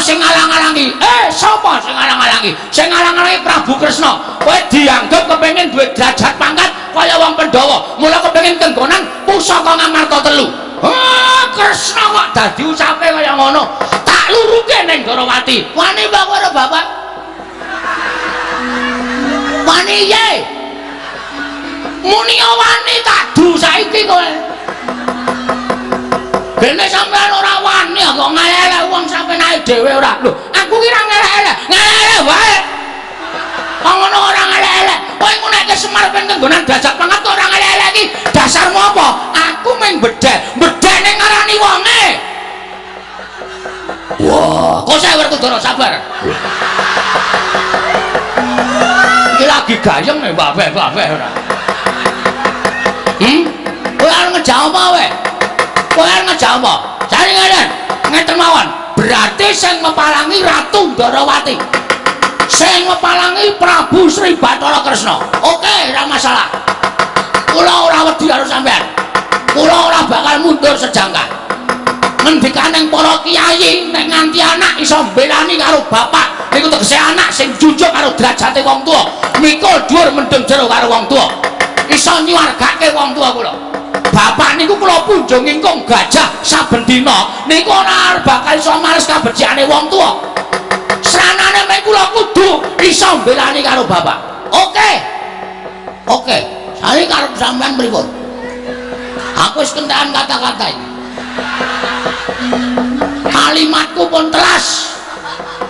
sing ngalang-alangi? Sapa sing ngalang-alangi? Sing ngalang-alangi Prabu Kresna. Kowe dianggep kepengin duwe derajat pangkat kaya wong Pandhawa. Mula kepengin kenggonan pusaka Ngamarta telu. Ah, Kresna kok dadi ucape kaya ngono. Tak luruke ning Ndorowati. Wani mbak karo bapak? Wani ye. Muni wani tak du saiki kowe. Dene sampean ora wani kok ngelek wong sampean dhewe ora. Lho, aku ki ora ngelek-elek, ngelek wae. Kok ngono ora ngelek-elek. Kowe ngunekke Semar ben kenggonan derajat pangkat kok ora ngelek-elek iki. Dasarmu apa? Aku mung bedhek, bedhek ning ngarani wonge. Wah, kok saya Werkudara sabar. Iki lagi gayeng nih, babeh-babeh ora. Kowe arep ngejak apa kowe? Kowe arep ngejak apa? Jare ngene, ngeten mawon. Berarti sing mepalangi Ratu Ndorowati. Sing mepalangi Prabu Sri Bathara Kresna. Oke, ora masalah. Kula ora wedi karo sampean. Kula ora bakal mundur sejangkah. Ngendikaning para kiai nek nganti anak iso mbelani karo bapak, niku tegese anak sing junjung karo derajate wong tuwa, mikul dhuwur mendem jero karo wong tuwa. Iso nyuwargake wong tuwa kula. Bapak niku kula punjung ingkung gajah saben dina niku ora bakal iso males kabecikane wong tuwa. Sranane mek kula kudu iso mbelani karo bapak. Oke. Oke, saiki karep sampean pripun? Aku wis kentekan kata-kata iki. Kalimatku pun telas.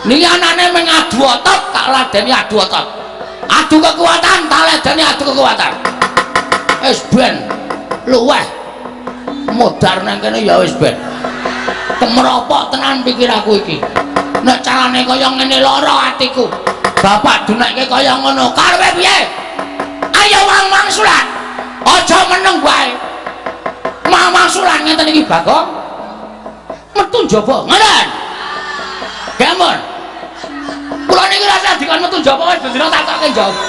Niki anane mung adu otot, tak ladeni adu otot. Adu kekuatan, tak ladeni adu kekuatan. Wis ben luweh modar nang kene ya wis ben. Kemropok tenan pikiraku iki. Nek carane kaya ngene lara atiku. Bapak dunekke kaya ngono, karepe piye? Ayo wang-wangsulan. Aja meneng wae. Wangsulan ngeten iki Bagong. Metu njaba. Ngoten. Gamon. Kula niki rasa dikon metu njaba wis bendina tak tokke njaba.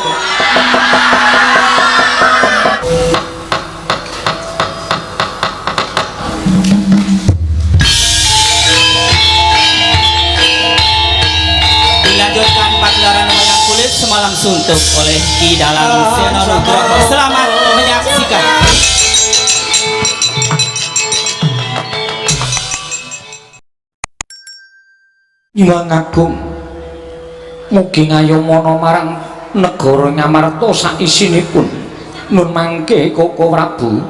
Dilanjutkan pagelaran wayang kulit semalam suntuk oleh Ki Dalang Seno Nugroho. Selamat menyaksikan. Nyuwun agung mugi ngayomana marang negara Ngamarta saisinipun nun mangke Koko Prabu.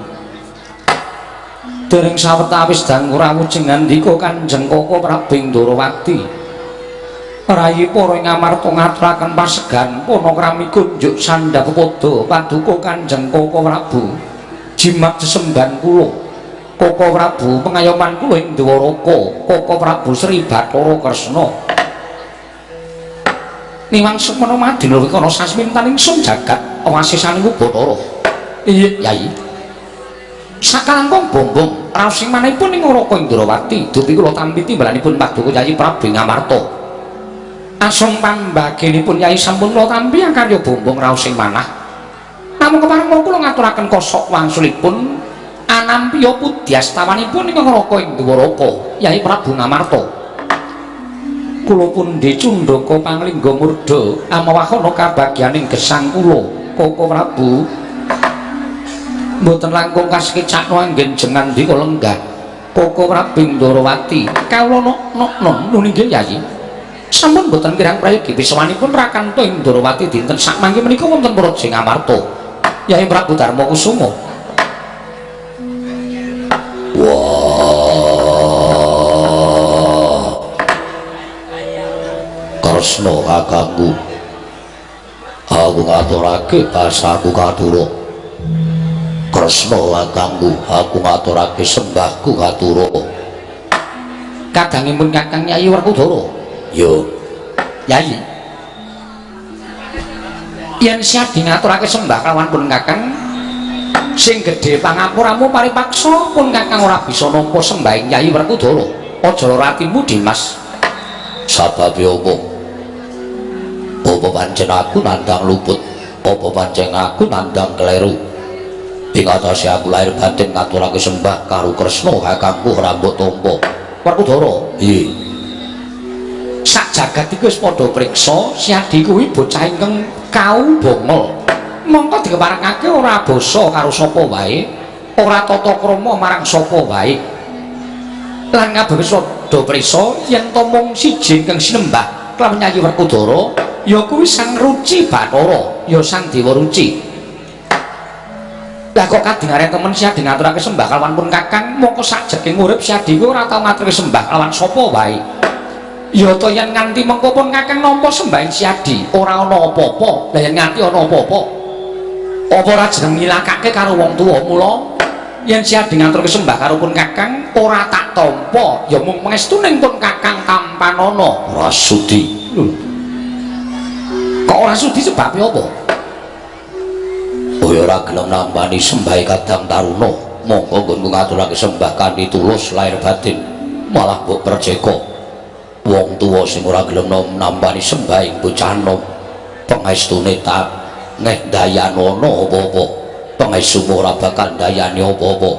Dereng sawetawis dangu rawuh ngandika Kanjeng Koko Prabu Ndorowati. Rayi para Ngamarta ngaturaken pasegan panakrami kunjuk sandhap pada paduka Kanjeng Koko Prabu. Jimat sesembahan kula Koko Prabu pengayoman kula ing Dwaraka Koko Prabu Sri Bathara Kresna. Niwang semana madina wikana sasmintan ingsun jagat wasisaning Bathara. Iya, Yai. Sakalangkung bombong raos ing manahipun ing Raka Indrawati dupi kula tampi timbalanipun paduka Yai Prabu Ngamarta. Asung pambagenipun Yai sampun kula tampi akarya bombong raos ing manah. Namung kepareng kula ngaturaken kosok wangsulipun anampiya pudyastawanipun ing Raka ing Dwaraka Yai Prabu Ngamarta. Kula pundi cundhaka panglingga murda amawahana kabagyaning gesang kula Koko Prabu. Mboten langkung kasekecakno anggen jengandika lenggah Koko Prabu Ndorowati. Kawula nok-nok nun inggih Yai. Sampun mboten kirang prayogi pisawanipun Rakanta ing Ndorowati dinten sakmangke menika wonten Praja Ngamarta Yai Prabu Darma Kusuma. Wah, Kresna kakangku, aku ngaturake basaku katura. Kresna kakangku, aku ngaturake sembahku katura. Kadangipun Kakang Yai Werkudara. Yo, Yai. Yen siadi ngaturake sembah kawan pun Kakang sing gedhe pangapuramu paripaksa pun Kakang ora bisa nampa sembahing Yai Werkudara. Aja lara atimu Dimas. Sababe apa? Apa pancen aku nandang luput? Apa pancen aku nandang kleru? Ing atase aku lahir batin ngaturake sembah karo Kresna kakangku ora mbok tampa. Werkudara. Iya. Sak jagat iki wis padha priksa, Siadi kuwi bocah ingkang kau bongol. Mongko dikeparengake ora basa karo sapa wae, ora tata krama marang sapa wae. Lan kabeh wis padha priksa yen to mung siji ingkang sinembah kelawan Yayi Werkudara, ya kuwi Sang Ruci Bathara, ya Sang Dewa Ruci. Lah kok kadingaren temen Siadi ngaturake sembah kalawan pun Kakang, mongko sakjeking urip Siadi kuwi ora tau ngaturake sembah kalawan sapa wae. Ya to yen nganti mengko pun Kakang nampa sembahing Siadi, ora ana apa-apa. Lah yen nganti ana apa-apa, apa ora jeneng nyilakake karo wong tuwa? Mula yen Siadi ngaturake sembah karo pun Kakang, ora tak tampa, ya mung pangestuning pun Kakang tampanana. Ora sudi. Lho. Kok ora sudi sebabe apa? Kowe ora gelem nampani sembahe Kadang Taruna, mongko nggonku ngaturake sembah kanthi tulus lahir batin, malah mbok perceka. Wong tuwa sing ora gelem nampani sembah bocah nom, pengestune tak ngeh dayanono apa-apa. Pangestumu ora bakal ndayani apa-apa.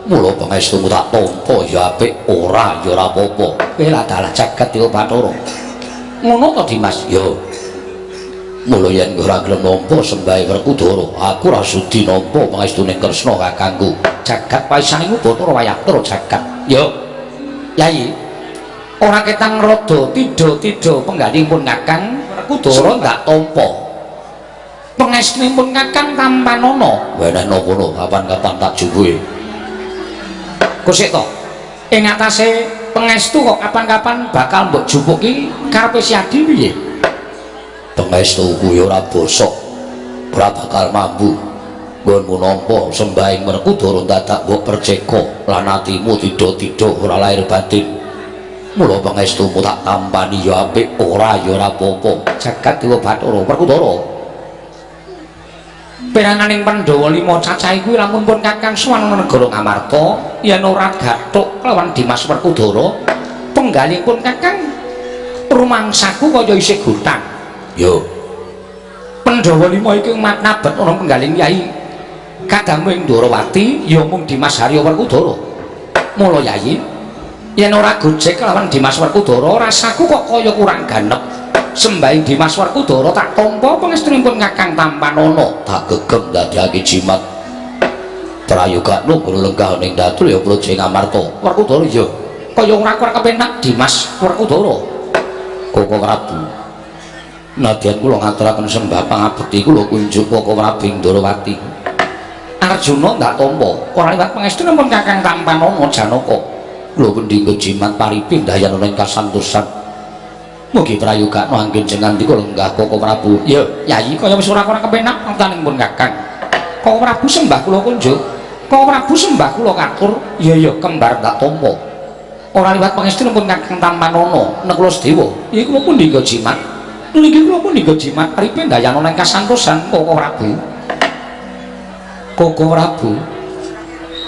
Mula pangestumu tak tampa ya apik, ora ya ora apa-apa. Kowe lah dalah jagat Dewa Bathara. Ngono to, Dimas? Ya. Mula yen ora gelem nampa sembahe Werkudara, aku ora sudi nampa pangestune Kresna kakangku. Jagat paisaning Bathara wayah jagat. Yo. Yayi. Ora ketang rada tidha-tidha penggalihipun Kakang Werkudara ndak tampa. Pangestunipun Kakang tampanana. Wenehno kono kapan-kapan tak jupuke. Kusik to. Ing atase pangestu kok kapan-kapan bakal mbok jupuki karepe Siadi piye? Pangestu kuwi ora bosok, ora bakal mambu. Nggonmu nampa sembahing Werkudara dadak mbok perceka lan atimu tidha-tidha ora lahir batin. Mula pangestumu tak tampani ya apik, ora ya ora apa-apa. Jagat Dewa Bathara Werkudara. Peranganing Pandhawa lima cacahe kuwi lamun pun Kakang sowan negara Ngamarta, yen ora gathuk kelawan Dimas Werkudara, penggalihipun Kakang rumangsaku kaya isih gutang. Yo. Pandhawa lima iki maknabet ana penggaling Yai Kadang ing Ndorowati ya mung Dimas Harya Werkudara. Mula Yai, yen ora gojek kelawan Dimas Werkudara, rasaku kok kaya kurang ganep. Sembahing Dimas Werkudara tak tampa pangestunipun Kakang tampanana. Tak gegem dadekake jimat. Prayogakno guru lenggah ning datul ya Praja Ngamarta. Werkudara ya kaya ora kurang kepenak Dimas Werkudara. Koko Prabu. Nadyan kula ngaturaken sembah pangabekti kula kunjuk Koko Prabu ing Ndorowati. Arjuna ndak tampa, ora liwat pangestunipun Kakang tampanana Janaka. Kula pendhingga jimat paripin dayana ing kasantosan. Mugi prayogakno anggen jengandika lenggah Koko Prabu. Ya, Yayi kaya wis ora kurang kepenak pantaning pun Kakang. Koko Prabu sembah kula kunjuk. Koko Prabu sembah kula katur. Ya ya kembar ndak tampa. Ora liwat pangestunipun Kakang tampanana Nekula Sedewa. Iki kula pundhingga jimat. Niki kula pundhingga jimat paripin dayana ing kasantosan Koko Prabu. Koko Prabu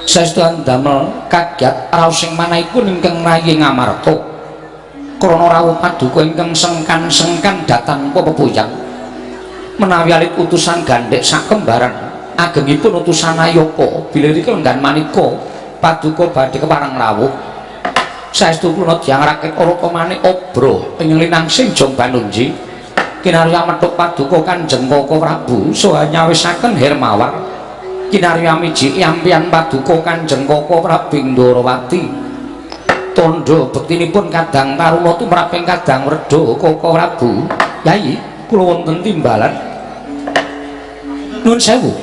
saestu ndamel kaget raos sing manahipun ingkang rayi Ngamarta. Krana rawuh paduka ingkang sengkan-sengkan dhateng pepuyang menawi alit utusan gandhek sakembaran agengipun utusan Ayaka bilih rika lenggan manika paduka badhe kepareng rawuh. Saestu kula tiyang rakit araka manik obra ing linangsing Jong Banunji kinarya methuk paduka Kanjeng Koko Prabu saha nyawisaken Hermawar kinarya miji yampian paduka Kanjeng Koko Prabu Ndorowati. Tandha bektinipun Kadang Taruna tumraping Kadang Werda Koko Prabu. Yai, kula wonten timbalan. Nuwun sewu.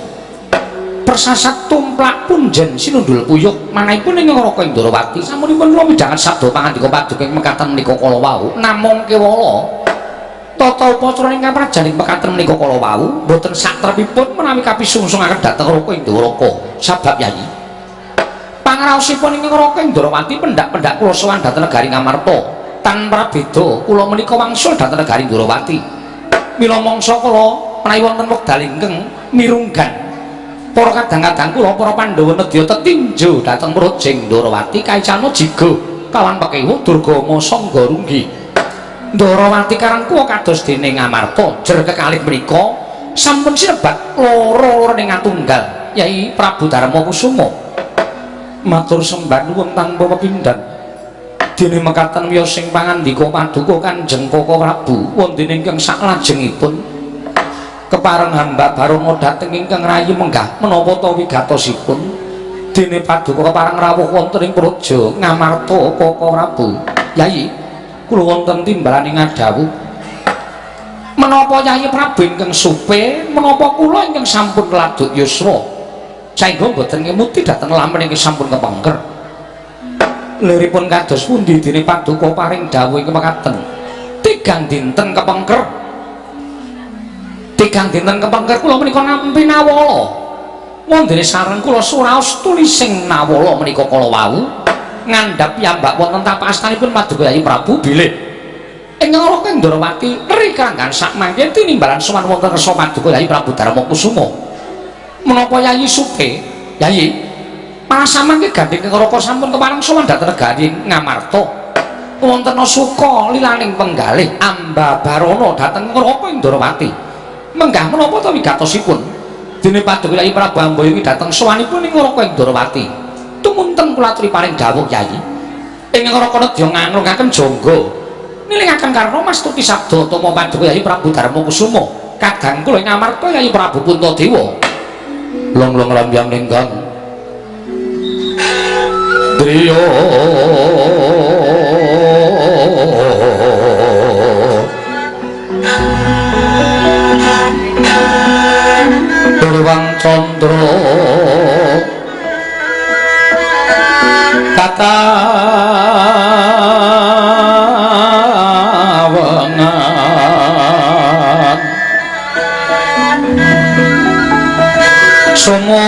Persasat tumplak punjen sinundul puyuh manahipun ing Raka Ndorowati samunipun kula midhanget sabda pangandika paduka ing mekaten menika kala wau namung kewala tata upacara ingkang prajaning mekaten menika kala wau boten satrepipun menawi kapisungsungaken dhateng Raka Ndoraka. Sabab Yai, pangraosipun ing Raka Ndorowati pendak-pendak kula sowan dhateng negari Ngamarta tanpa beda kula menika wangsul dhateng negari Ndorowati. Mila mangsa kula menawi wonten wekdal ingkang mirunggan para kadang-kadang kula para Pandhawa nedya tetinju dhateng Prajing Ndorowati kaicana jiga kawan pekewuh Durgama Sangga Runggi. Ndorowati karangkuwa kados dene Ngamarta jer kekalih menika sampun sinebat loro-loro ing atunggal Yai Prabu Darma Kusuma. Matur sembah nuwun tanpa pepindhan. Dene mekaten wiyos sing pangandika paduka Kanjeng Koko Prabu wonten ingkang saklajengipun kepareng hamba Barana dhateng ingkang rayi menggah menapa ta wigatosipun. Dene paduka kepareng rawuh wonten ing praja Ngamarta Koko Prabu. Yayi, kula wonten timbalane ngadhawuh. Menapa Yayi Prabu ingkang supe, menapa kula ingkang sampun keladuk yuswa saengga boten ngemuti dhateng lamen ingkang sampun kepengker. Liripun kados pundi dene paduka paring dawuh ingkang mekaten? Tigang dinten kepengker. Tigang dinten kepengker kula menika nampi nawala. Wondene sareng kula suraos tulising nawala menika kala wau ngandhap piyambak wonten tapak astanipun paduka Yayi Prabu bilih ing Raka Ndrawati ri kranggan sakmangke tinimbalan sowan wonten kersa paduka Yayi Prabu Darma Kusuma. Menapa Yayi supe? Yayi, malah samangke gandheng Raka sampun kepareng sowan dhateng negari Ngamarta. Wonten suka lilaning penggalih Amba Barana dhateng Raka Ndrawati. Menggah menapa ta wigatosipun? Dene paduka Yayi Prabu Ambayungi dhateng sowanipun ing Raka Ndrawati. Tumunten kula aturi paring dawuh Yayi. Ing Raka nedya nganglungaken jangga. Nilingaken karna mastuti sabda tama paduka Yayi Prabu Darma Kusuma. Kadang kula ing Ngamarta Yayi Prabu Puntadewa. Long-long lambyang ninggang driya Purwang Candra katawengan sumu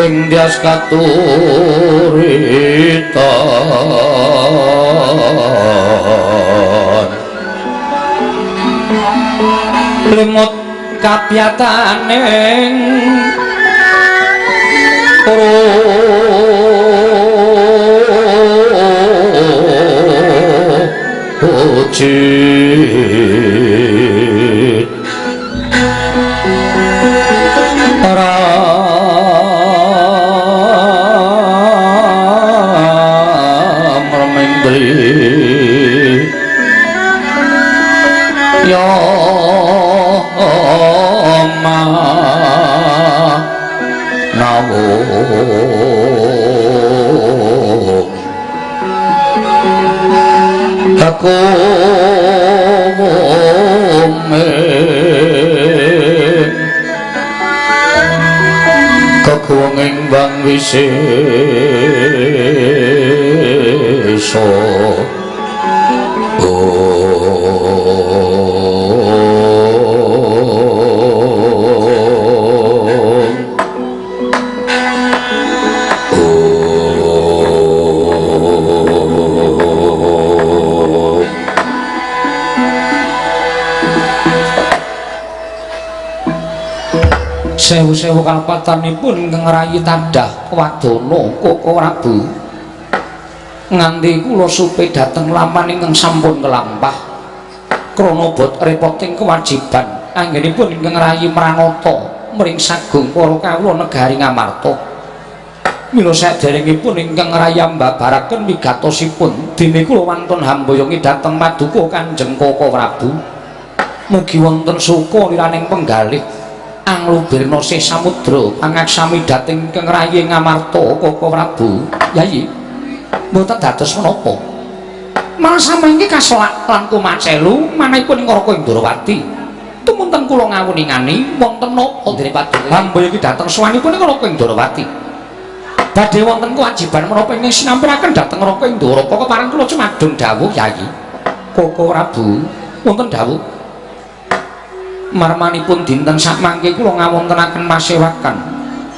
ing dyas katuritan limut kapyataning ujit Ramremendri ya ma nawung aku kekuwenging bang wisesa. Sewu-sewu kalepatanipun ingkang rayi tadah wadana Koko Prabu nganti kula supe dhateng laman ingkang sampun kelampah krana bot repoting kewajiban anggenipun ingkang rayi mranata mring sagung para kawula negari Ngamarta. Mila saderengipun ingkang rayi mbabaraken wigatosipun dene kula wantun hamboyongi dhateng paduka Kanjeng Koko Prabu. Mugi wonten suka liraning penggalih anglubirna sih samudra pangaksami dhateng ingkang rayi Ngamarta Koko Prabu. Yayi, mboten dados menapa. Malah samangke kaselak lan kumacelu manahipun ing Raka Ndrawati. Tumunten kula ngawuningani wonten napa dene paduka hamboyongi dhateng sowanipun ing Raka Ndrawati. Badhe wonten kewajiban menapa ingkang sinampiraken dhateng Raka Ndrawata kepareng kula cumadung dawuh Yayi. Koko Prabu wonten dawuh. Marmanipun dinten sakmangke kula ngawontenaken masewakan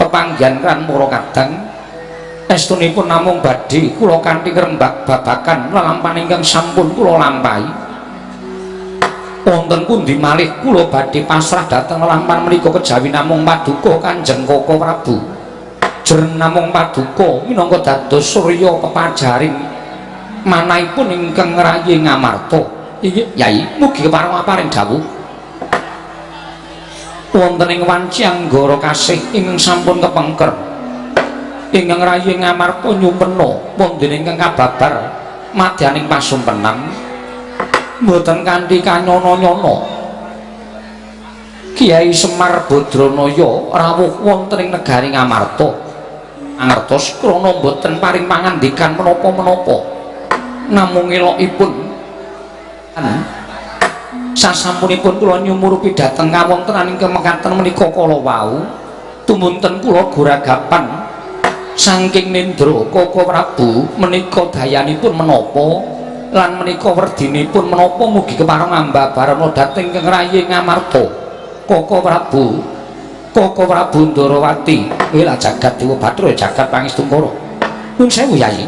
pepanggihan kan para kadang estunipun namung badhe kula kanthi ngrembak babagan lelampahan ingkang sampun kula lampahi. Wonten pundi malih kula badhe pasrah dhateng lelampahan menika kejawi namung paduka Kanjeng Koko Prabu. Jer namung paduka minangka dados surya pepajaring manahipun ingkang ngrayi Ngamarta. Inggih Yai, mugi kepareng paring dawuh. Wonten ing wanci anggara kasih ingkang sampun kepengker Ingkang rayi Ngamarta nyumpena wonten ingkang kababar madyaning pasumpenan mboten kanthi kanyono-nyono. Kiai Semar Badranaya rawuh wonten ing negari Ngamarta. Angertos krana mboten paring pangandikan menapa-menapa. Namung elokipun sasampunipun kula nyumurupi dhateng kawontenan ingkang mekaten menika kala wau, tumunten kula goragapan saking nendra Koko Prabu menika dayanipun menapa lan menika werdinipun menapa mugi kepareng ambabarana dhateng ingkang rayi Ngamarta. Koko Prabu, Koko Prabu Ndarawati, wela jagat Dewa Bathara jagat Pangestungkara. Nuwun sewu Yayi.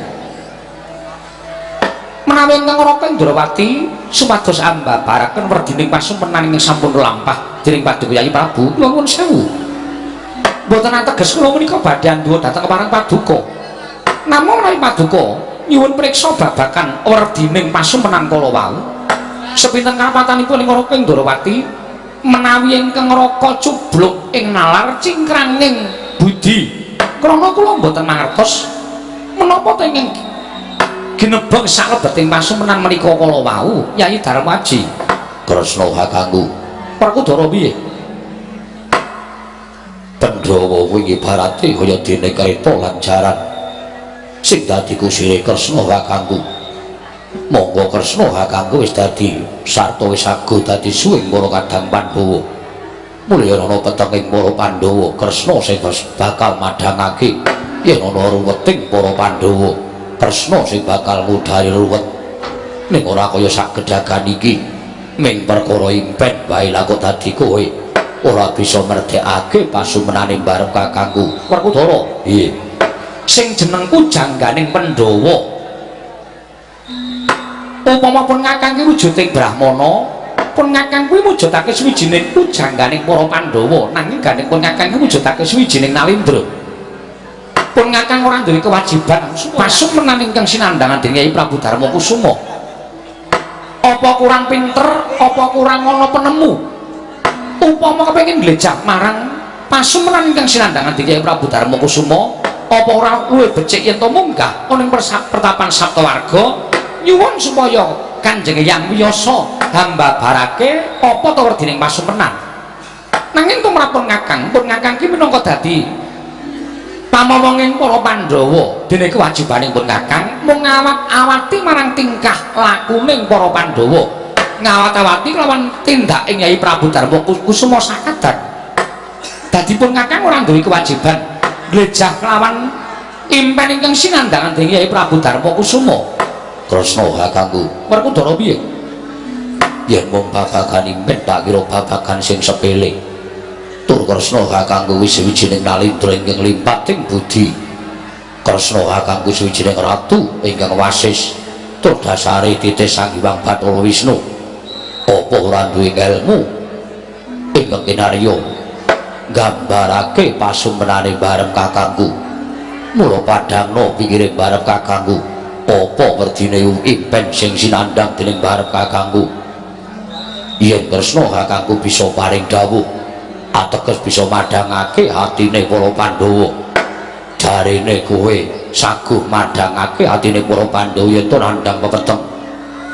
Menawi ingkang Raka Indrawati supados ambabaraken werdining pasumpenan ingkang sampun lampah dening Paduka Yayi Prabu, kula nuwun sewu. Mboten ateges kula menika badhe anduwa dhateng kepareng paduka. Namung menawi paduka nyuwun priksa babagan werdining pasumpenan kala wau. Sepinten kapatanipun ing Raka Indrawati menawi ingkang Raka cubluk ing nalar cingkranging budi. Krana kula mboten mangertos menapa ta ingkang ginebeng salebeting pasumenan menika kala wau Yayi Darmaji. Kresna kakangku. Werkudara piye? Pandhawa kuwi ibarate kaya dene kereta lan jaran sing dadi kusire Kresna kakangku. Monggo Kresna kakangku wis dadi sarta wis aguh dadi suwing para kadang Pandhawa. Mulya ana petenging para Pandhawa, Kresna sing bakal madhangake yen ana ruweting para Pandhawa, Kresna sing bakal ngudari ruwet. Ning ora kaya sak gedagan iki, ming perkara impen wae lah kok dadi kowe ora bisa merdekake pasumenane barep kakangku. Werkudara, piye? Sing jenengku jangganing Pandhawa. Upama pun kakang ki wujuding Brahmana, pun kakang kuwi mujudake suwijining pujangganing para Pandhawa, nanging gandeng pun kakang ki mujudake suwijining Nalindra. Pun kakang ora duwe kewajiban pasumenan ingkang sinandhangan dening Kyai Prabu Darma Kusuma. Apa kurang pinter, apa kurang ana penemu? Upama kepengin glejah marang pasumenan ingkang sinandhangan dening Kyai Prabu Darma Kusuma, apa ora luwih becik yen to munggah ana ing pertapan Saptawarga nyuwun supaya Kanjeng Hyang wiyasa hambabarake apa ta werdining pasumenan. Nanging tumrap pun kakang ki minangka dadi pamomonging para Pandhawa, dene kewajibaning pun kakang mung ngawat-awati marang tingkah lakuning para Pandhawa, ngawat-awati kelawan tindaking Kyai Prabu Darma Kusuma sakadan. Dadi pun kakang ora duwe kewajiban glejah kelawan impen ingkang sinandhangan dening Kyai Prabu Darma Kusuma. Kresna kakangku. Werkudara piye? Yen mung babagan impen tak kira babagan sing sepele. Tur Kresna kakangku wis wijining Nalindra ingkang limpating budi. Kresna kakangku suwijining ratu ingkang wasis tur dasare titis Sang Hyang Bathara Wisnu. Apa ora duwe ilmu ingkang kinarya nggambarake pasumenane bareng kakangku. Mula padhangna pikire bareng kakangku. Apa werdine impen sing sinandhang dening barep kakangku? Yen Kresna kakangku bisa paring dawuh, ateges bisa madhangake atine para Pandhawa. Jarene kowe saguh madhangake atine para Pandhawa yen to nandhang pepeteng.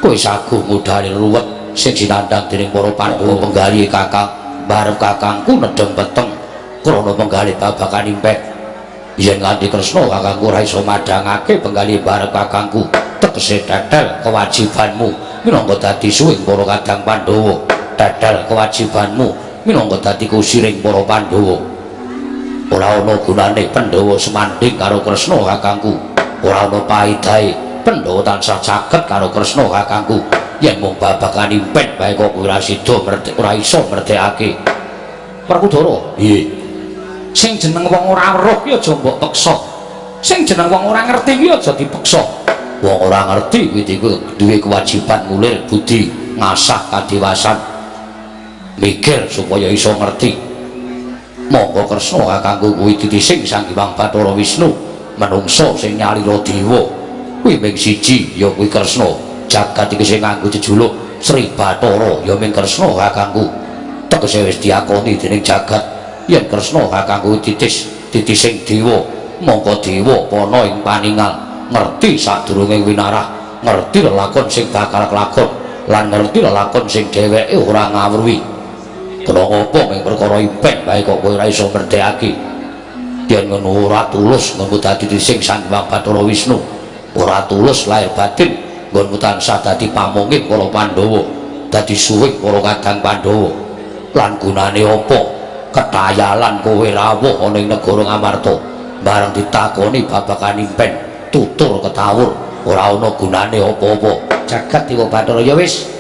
Kowe saguh ngudari ruwet sing sinandhang dening para Pandhawa penggalih kakang barep kakangku nedheng peteng krana penggalih babagan impen. Yen nganti Kresna kakangku ora iso madhangake penggalih barep kakangku, tegese tetel kewajibanmu minangka dadi suwing para kadang Pandhawa. Tetel kewajibanmu minangka dadi kusiring para Pandhawa. Ora ana gunane Pandhawa semanding karo Kresna kakangku. Ora ana paedahe Pandhawa tansah caket karo Kresna kakangku. Yen mung babagan impen bae kok ora sida ora iso merdekake. Werkudara, piye? Sing jeneng wong ora weruh ki aja mbok peksa. Sing jeneng wong ora ngerti ki aja dipeksa. Wong ora ngerti kuwi duwe kewajiban ngulir budi, ngasah kadiwasan, mikir supaya iso ngerti. Monggo Kresna kakangku kuwi titising Sang Hyang Bathara Wisnu, menungsa sing nyalira dewa. Kuwi ming siji ya kuwi Kresna. Jagat iki sing nganggo jejuluk Sri Bathara ya ming Kresna kakangku. Tegese wis diakoni dening jagat yen Kresna kakangku titising dewa. Mongko dewa pana ing paningal ngerti sadurunge winarah, ngerti lelakon sing bakal kelakon lan ngerti lelakon sing dheweke ora ngawruhi. Kena ngopo ing perkara impen bae kok kowe ora iso merdekake? Yen ngono ora tulus nggonmu dadi sing Sang Hyang Bathara Wisnu, ora tulus lahir batin nggonmu tansah dadi pamonging para Pandhawa, dadi suwing para kadang Pandhawa. Lan gunane apa ketayalan kowe rawuh ana ing negara Ngamarta bareng ditakoni babagan impen tutur ketawur ora ana gunane apa-apa. Jagat Dewa Bathara ya wis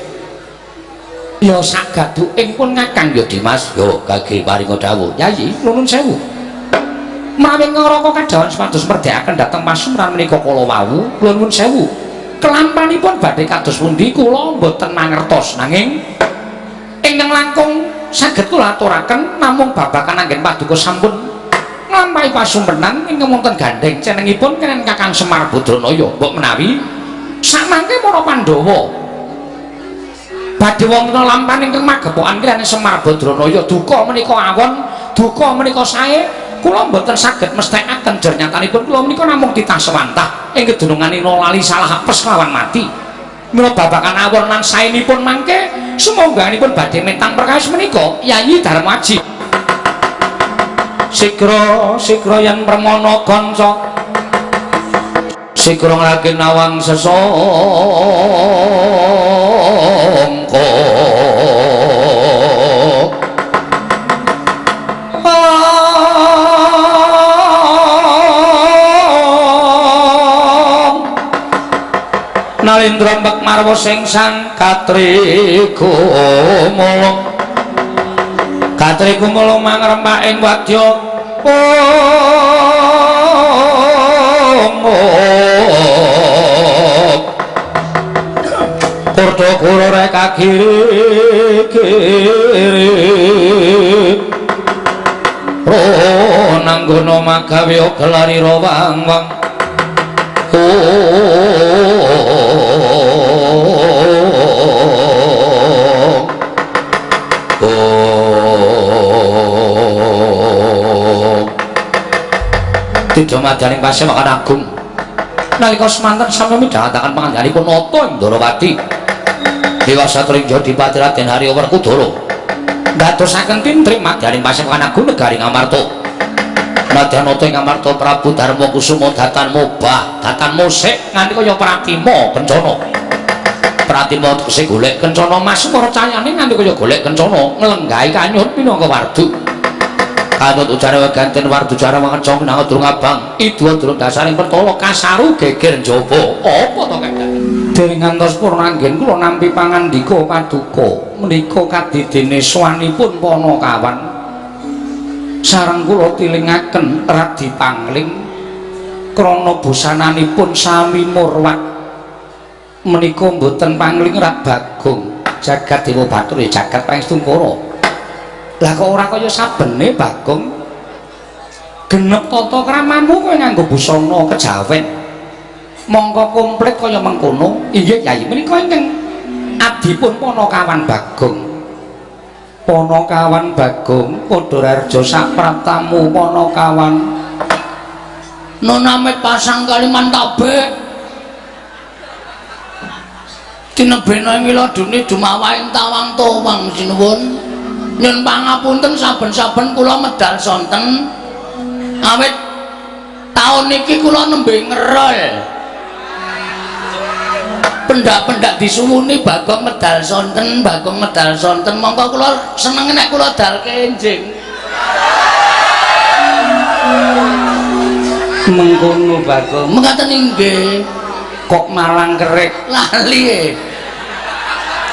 ya sak gaduking pun Kakang ya Dimas ya gage paringa dawuh. Yayi nuwun sewu mawi ngraka kadhawan supados merdekaken dhateng pasumran menika kala wau. Kula nuwun sewu kelampanipun badhe kados pundi kula mboten mangertos, nanging ingkang langkung saged kula aturaken namung babagan anggen paduka sampun nglampahi pasumpenan ingkang wonten gandheng cenengipun kenen Kakang Semar Badranaya. Mbok menawi samangke para Pandhawa badhe wonten lampahan ingkang magepokan kirane Semar Badranaya, duka menika awon, duka menika sae, kula mboten saged mesthekaken jer nyatanipun kula menika namung titah sewantah ing kedununganira lali salah apes kelawan mati. Mila babagan awon lan saenipun mangke sumangganipun badhe metang perkawis menika Yayi Darmaji. Sigra sigra yen permana kanca sigra nglagi nawang sesangka. Nalendra mbek marwa sing sang katrikumala katrikumala mangrempak ing wadya Kurta kura reka kiri kiri Ronanggono magawe gelari rawang wang. Tidha madaning pasewakan agung nalika semanten sami midhangetaken pangandikanipun Nata ing Ndorowati Dewasa Tringja Dipati Raden Harya Werkudara ndadosaken tintrim madaning pasewakan agung negari Ngamarta. Nadyan Nata ing Ngamarta Prabu Darma Kusuma datan mobah datan musik nganti kaya Pratima kencana. Pratima tegese golek kencana mas percayane nganti kaya golek kencana nglenggahi kanyut minangka wardu. Kanut ujare weganten wardu jara mangencong nang durung abang idu durung dasaring pertala kasaru geger njaba. Apa to Kakang? Dereng ngantos purna anggen kula nampi pangandika paduka menika kadidene sowanipun Panakawan sareng kula tilingaken Radi Pangling krana busananipun sami murwat menika mboten Pangling Rat Bagong jagat Dewa Bathara ya jagat Pangestungkara. Lah kok ora kaya sabene Bagong genep tata kramamu kowe nganggo busana kejawen mongko komplit kaya mengkono. Inggih Yayi menika ingkang abdipun Panakawan Bagong. Panakawan Bagong padha raharja sapraptamu Panakawan. Noname pasang Kalimantabe tinebena miladune dumawahing tawang towang sinuwun. Nyun pangapunten saben-saben kula medal sonten awit taun niki kula nembe ngerol pendak-pendak disuwuni Bagong medal sonten, Bagong medal sonten, mongko kula seneng nek kula dal kenjing. Mengkono Bagong. Mekaten inggih. Kok malang kerek lali.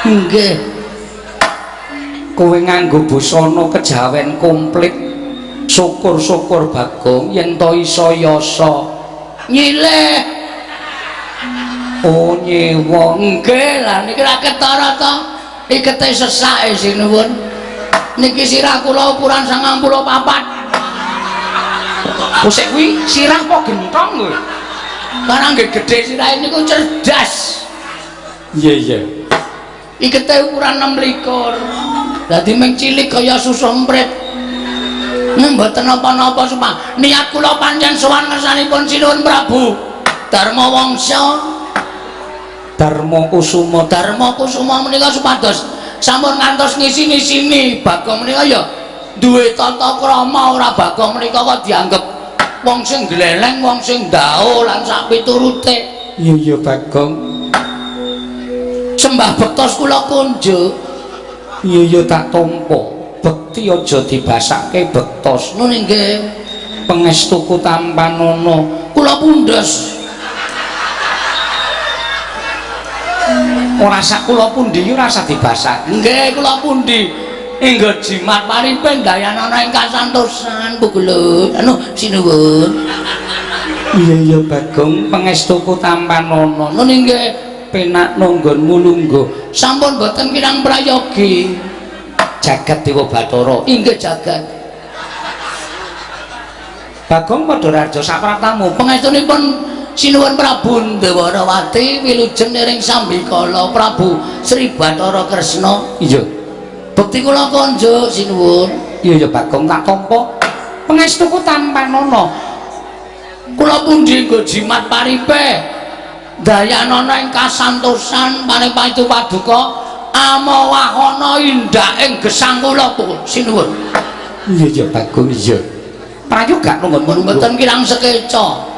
Nggih. Kowe nganggo busana kejawen komplit. Syukur-syukur Bagong yen to iso yasa nyileh. Oh nyewa. Nggih, lah niki ra ketara to. Ikete sesake sinuwun. Niki sirah kula ukuran 94. Kosek kuwi sirah apa gentong kowe? Karang nggih gedhe sirahe niku cerdas. Iya iya. Ikete ukuran 26. Dadi mung cilik kaya susu emprit. Mboten napa-napa Supa. Niat kula pancen sowan ngersanipun Sinuwun Prabu Darma Wangsa. Darma Kusuma. Darma Kusuma menika supados sampun ngantos ngisi-ngisini Bagong menika ya duwe tata krama, ora Bagong menika kok dianggep wong sing gleleng, wong sing ndao lan sak piturute. Iya iya Bagong. Sembah bektos kula kunjuk. Iya iya tak tampa. Bekti aja dibasake bektos. Nun inggih. Pangestuku tampanana. Kula pundhes. Ora sak kula pundi ora usah dibasak. Nggih kula pundi. Inggo jimat paripe ndayanana ing kasantosan Pugelut. Anu sinuwun. Iya iya Bagong, pangestuku tampanana. Nun inggih. Penak nanggonmu lungguh. Sampun boten kirang prayogi. Jagat Dewa Bathara. Inggih jagat. Bagong Padhararja sapraptamu. Pangestunipun Sinuwun Prabu Dwarawati wilujeng niring sambikala Prabu Sri Bathara Kresna. Iya. Bekti kula konjuk sinuwun. Iya iya Bagong tak tampa. Pangestuku tampanana. Kula pundi nggo jimat paripe dayanana ing kasantosan paring paestu paduka amawahana indak ing gesang kula sinuwun. Iya iya Bagong iya. Prayoga nunggon mboten kirang sekeca.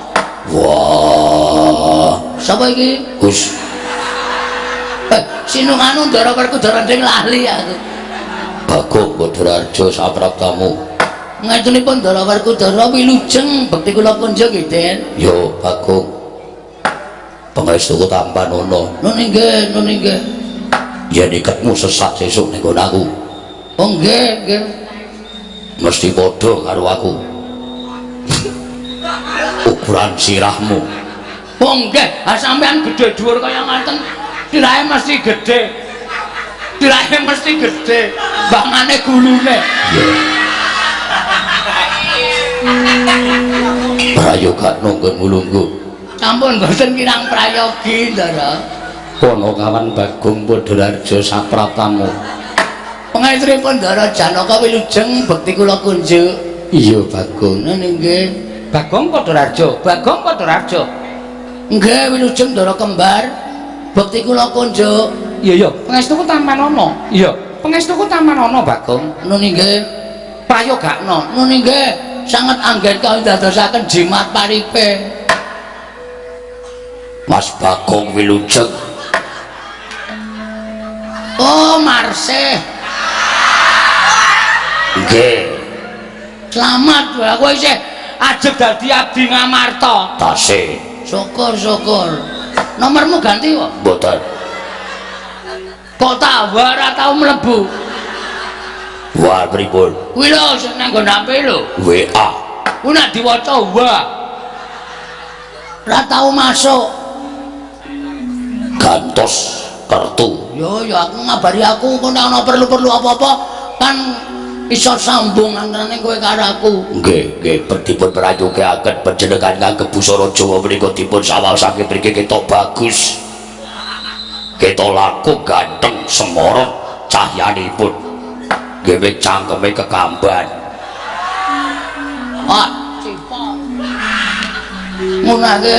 Wah, sapa iki? Gus. Sinunganu Ndara Werkudara nding lali aku. Bagong Badararja sapraptamu. Ngetunipun Ndara Werkudara wilujeng bekti kula kunjuk nggih, Den. Yo Bagong. Pangestuku tampanana. Nun inggih, nun inggih. Yen iketmu sesak sesuk ning nggon aku. Oh nggih, nggih. Mesti padha karo aku. Ukuran sirahmu. Oh nggih, ha sampean gedhe dhuwur kaya ngaten, sirahe mesti gedhe. Sirahe mesti gedhe, bangane gulune. Prayoga nunggon lungguh. Sampun boten kirang prayogi, Ndara. Panakawan Bagong Badararja sapraptamu. Pangestunipun Ndara Janaka wilujeng bekti kula kunjuk. Iya Bagong. Nun inggih. Bagong Badararja, Bagong Badararja. Nggih wilujeng Ndara kembar. Bekti kula kunjuk. Iya iya, pangestuku tampanana. Iya, pangestuku tampanana Bagong. Nun inggih. Prayogakno. Nun inggih. Sanget anggen kawindadosaken jimat paripe. Mas Bagong wilujeng. Oh, Marsih. Nggih. Slamet aku isih ajeg dadi abdi Ngamarta. Tasih. Syukur syukur. Nomormu ganti kok? Mboten. Kok tak ora tau mlebu. Wah, pripun? Kuwi lho sing nang nggon HP lho. WA. Ku nek diwaca wa. Ora tau masuk. Gantos kertu. Yo yo aku ngabari aku engko nek ana perlu-perlu apa-apa kan iso sambung antarane kowe karo aku. Nggih, nggih, dipun prayogaken panjenengan ngangge busana Jawa menika dipun sawasake mriki ketok bagus. Ketok laku ganteng semorot cahyanipun. Nggih cangkeme kekamban. Ah, cipo. Ngunake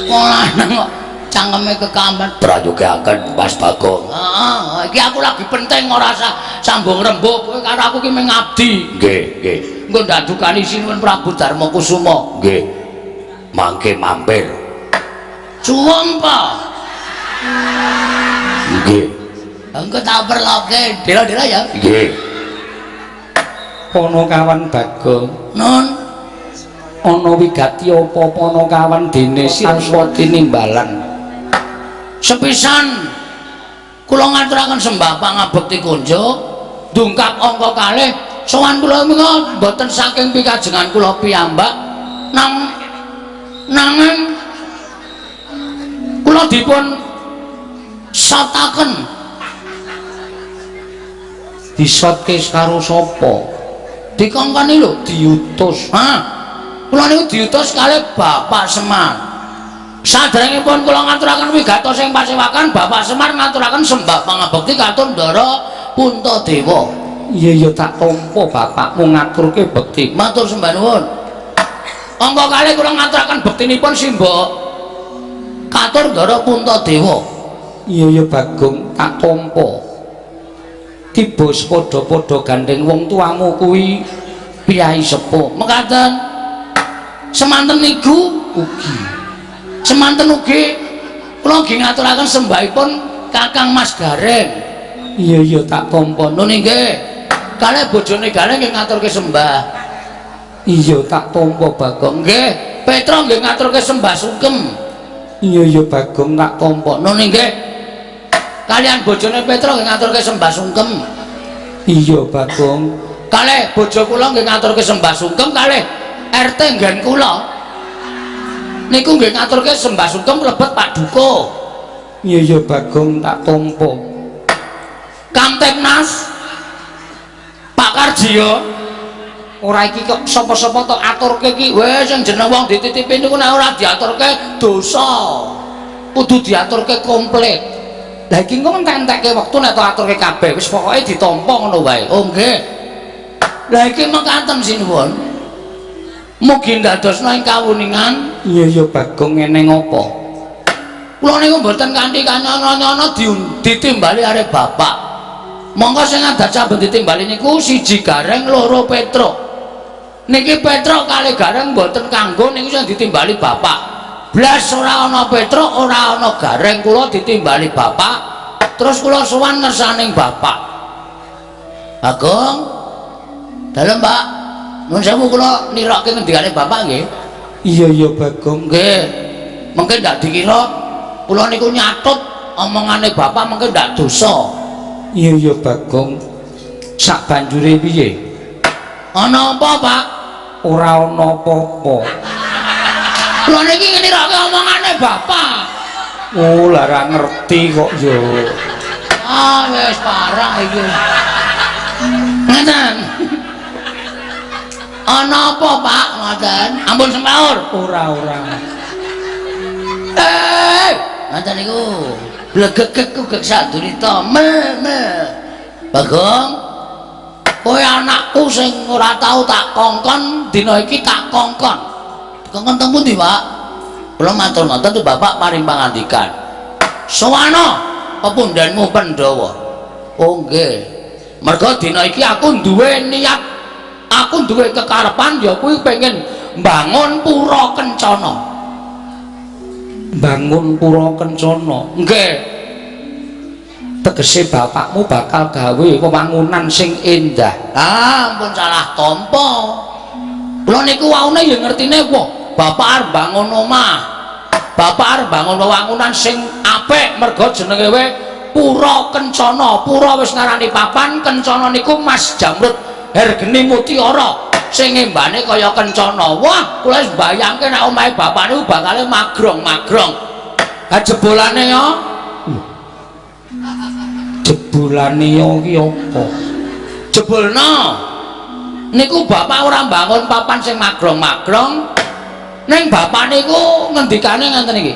wong lanang kok cangkeme kekamban. Prayogaken Mas Bagong. Heeh, iki aku lagi penting ora usah sambung rembug kowe karo aku ki mung ngabdi. Nggih, nggih. Engko ndadukani Sinuwun Prabu Darma Kusuma. Nggih. Mangke mampir. Suwung pa. Nggih. Engko tak perloke dela-dela ya. Nggih. Panakawan Bagong. Nun. Ana wigati apa panakawan dene tanpa tinimbalan. Sepisan kula ngaturaken sembah pangabekti kunjuk dungkap angka kalih sowan kula menika mboten saking pikajengan kula piyambak nang nanging kula dipun sotaken. Disotke karo sapa? Dikongkoni lho, diutus. Ha. Kula niku diutus kalih Bapak Semar. Saderengipun kula ngaturaken wigatos ing pasewakan, Bapak Semar ngaturaken sembah pangabekti katur Ndara Puntadewa. Iya iya tak tampa bapakmu ngaturke bekti. Matur sembah nuwun. Angka kalih kula ngaturaken bektinipun simbok. Katur Ndara Puntadewa. Iya iya Bagong tak tampa. Tiba padha-padha gandeng wong tuamu kuwi piyai sepuh. Mekaten. Semanten niku ugi. Semanten ugi kula nggih ngaturaken sembahipun Kakang Mas Gareng. Iya iya tak tampa. Nun nggih. Kalih bojone Gareng nggih ngaturke sembah. Iya tak tampa Bagong. Nggih. Petro nggih ngaturke sembah sungkem. Iya iya Bagong tak tampa. Nun nggih. Kalian bojone Petro nggih ngaturke sembah sungkem. Iya Bagong. Kalih bojo kula nggih ngaturke sembah sungkem kalih RT nggen kula. Niku nggih ngaturke sembah sungkem mlebet Pak Duko. Iya iya Bagong tak tampa. Kamtibmas Pak Karjiyo. Ora iki kok sapa-sapa tok aturke iki. Wis sing jeneng wong dititipi niku nek ora diaturke dosa. Kudu diaturke komplit. Lah iki engko entek-entekke wektu nek tok aturke kabeh wis pokoke ditampa ngono wae. Oh nggih. Lah iki mekaten sinuwun. Mugi ndadosna ing kawuningan. Iya iya Bagong ngene ngopo? Kula niku mboten kanthi kanyono-nyono ditimbali arep bapak. Monggo sing adat saben ditimbali niku siji Gareng, loro Petruk. Niki Petruk kali Gareng mboten kanggo niku sing ditimbali bapak. Blas ora ana Petruk, ora ana Gareng, kula ditimbali bapak. Terus kula sowan ngersaning bapak. Bagong. Dalem, Pak. Nuwun sewu kula nirokke ngendikane bapak nggih. Iya iya Bagong. Nggih. Mungkin ndak dikira kula niku nyatut omongane bapak mungkin ndak dosa. Iya iya Bagong. Sak banjure piye? Ana apa, Pak? Ora ana apa-apa. Kula niki nirokke omongane bapak. Oh, lah ora ngerti kok yo. Ah, wis parah iki. Ngeten. Ana apa, Pak? Ngoten. Ampun semaur. Ora ora. Ngoten niku. Blegegeg kugek sadurita. Mel mel. Bagong. Kowe anakku sing ora tau tak kongkon, dina iki tak kongkon. Kongkon teng pundi, Pak? Kula matur ngoten tu Bapak paring pangandikan. Sowana pepundhenmu Pandhawa. Oh nggih. Merga dina iki aku duwe niat, aku duwe kekarepan ya kuwi pengen mbangun pura kencana. Bangun pura kencana. Nggih. Tegese bapakmu bakal gawe wewangunan sing endah. Ah, ampun salah tampa. Kula niku waune ya ngertine wah, bapak arep bangun omah. Bapak arep bangun wewangunan sing apik merga jenenge we Pura Kencana. Pura wis ngarani papan, kencana niku Mas Jamrud Hergeni Mutiara sing ngembane kaya kencana. Wah, kula wis mbayangke nek omahe bapak niku bakale magrong-magrong. Ha jebolane ya. Jebolane yo ki apa? Jebolno. Niku bapak ora mbangun papan sing magrong-magrong. Ning bapak niku ngendikane ngenten iki.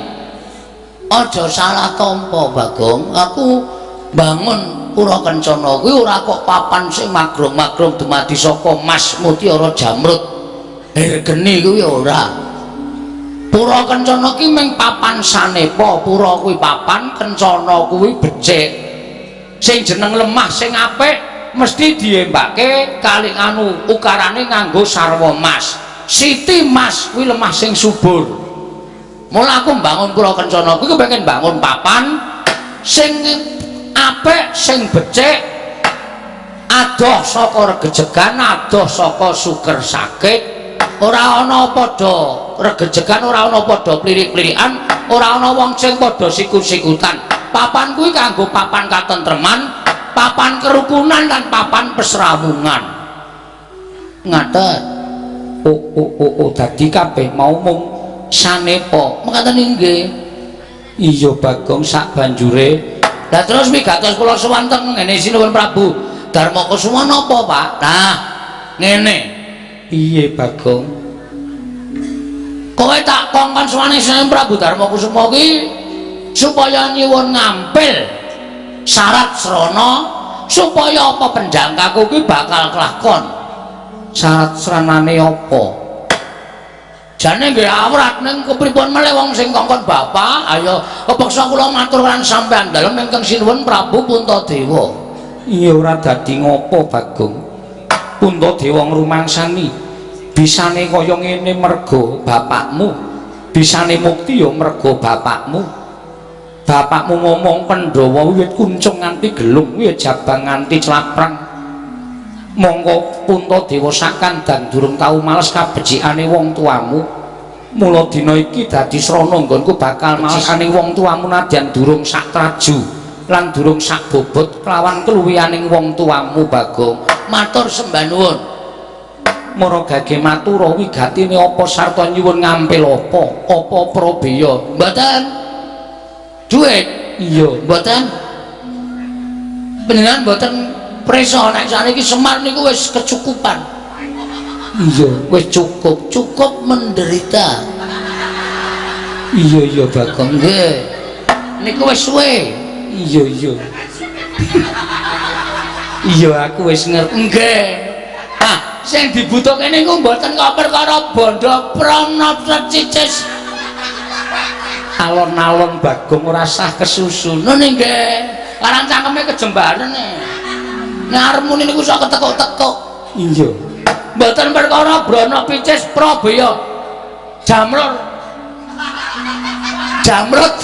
Aja salah tampa, Bagong. Aku bangun Pura Kencana kuwi ora kok papan sing magrong-magrong dumadi saka mas mutiara jamrud. Hergeni kuwi ora. Pura Kencana ki mung papan sanepa, pura kuwi papan, kencana kuwi becik. Sing jeneng lemah sing apik mesti diembake kali anu ukarane nganggo sarwa mas. Siti mas kuwi lemah sing subur. Mula aku mbangun Pura Kencana kuwi pengen bangun papan sing apik, sing becik, adoh saka regejegan, adoh saka suker sakit, ora ana padha regejegan, ora ana padha plirik-plirikan, ora ana wong sing padha sikut-sikutan. Papan kuwi kanggo papan katentreman, papan kerukunan lan papan pesrawungan. Ngaten. Oh oh oh oh dadi kabeh mau mung sanepa. Mekaten inggih. Iya Bagong sak banjure. Lah terus wigatos kula sowan teng ngene Sinuwun Prabu Darma Kusuma napa, Pak? Nah, ngene. Piye Bagong? Kowe tak kongkon sowane Sinuwun Prabu Darma Kusuma ki supaya nyuwun ngampil syarat srana Supaya apa penjangkaku ki bakal kelakon. Syarat sranane apa? Jane nggih awrat ning kepripun melih wong sing kongkon bapak, ayo kepeksa kula matur lan sampean dalem ingkang sinuwun Prabu Puntadewa. Iya ora dadi ngopo Bagong. Puntadewa ngrumangsani bisane kaya ngene merga bapakmu, bisane mukti ya merga bapakmu. Bapakmu ngomong Pandhawa wiwit kuncung nganti gelung, wiwit jabang nganti claprang. Mongko Puntadewa sakandang durung tau males kabecikane wong tuamu. Mula dina iki dadi srana nggonku bakal malesane wong tuamu nadyan durung sak traju lan durung sak bobot kelawan keluwihaning wong tuamu Bagong. Matur sembah nuwun. Mara gage matura wigatine apa sarta nyuwun ngampil apa? Apa prabeya? Mboten. Duit? Iya. Mboten. Panjenengan mboten prisa nek saniki Semar niku wis kecukupan. Iya, wis cukup, cukup menderita. Iya iya Bagong. Nggih. Niku wis suwe. Iya iya. Iya aku wis ngerti. Nggih. Ah, sing dibutuhke niku mboten kok perkara bondo pranata cicis. Alon-alon Bagong ora sah kesusu. Nun nggih. Karang cangkeme kejembaren. Nek arep muni niku sok ketekuk-tekuk. Iya. Mboten perkara brana picis prabeya. Jamrut. Jamrut.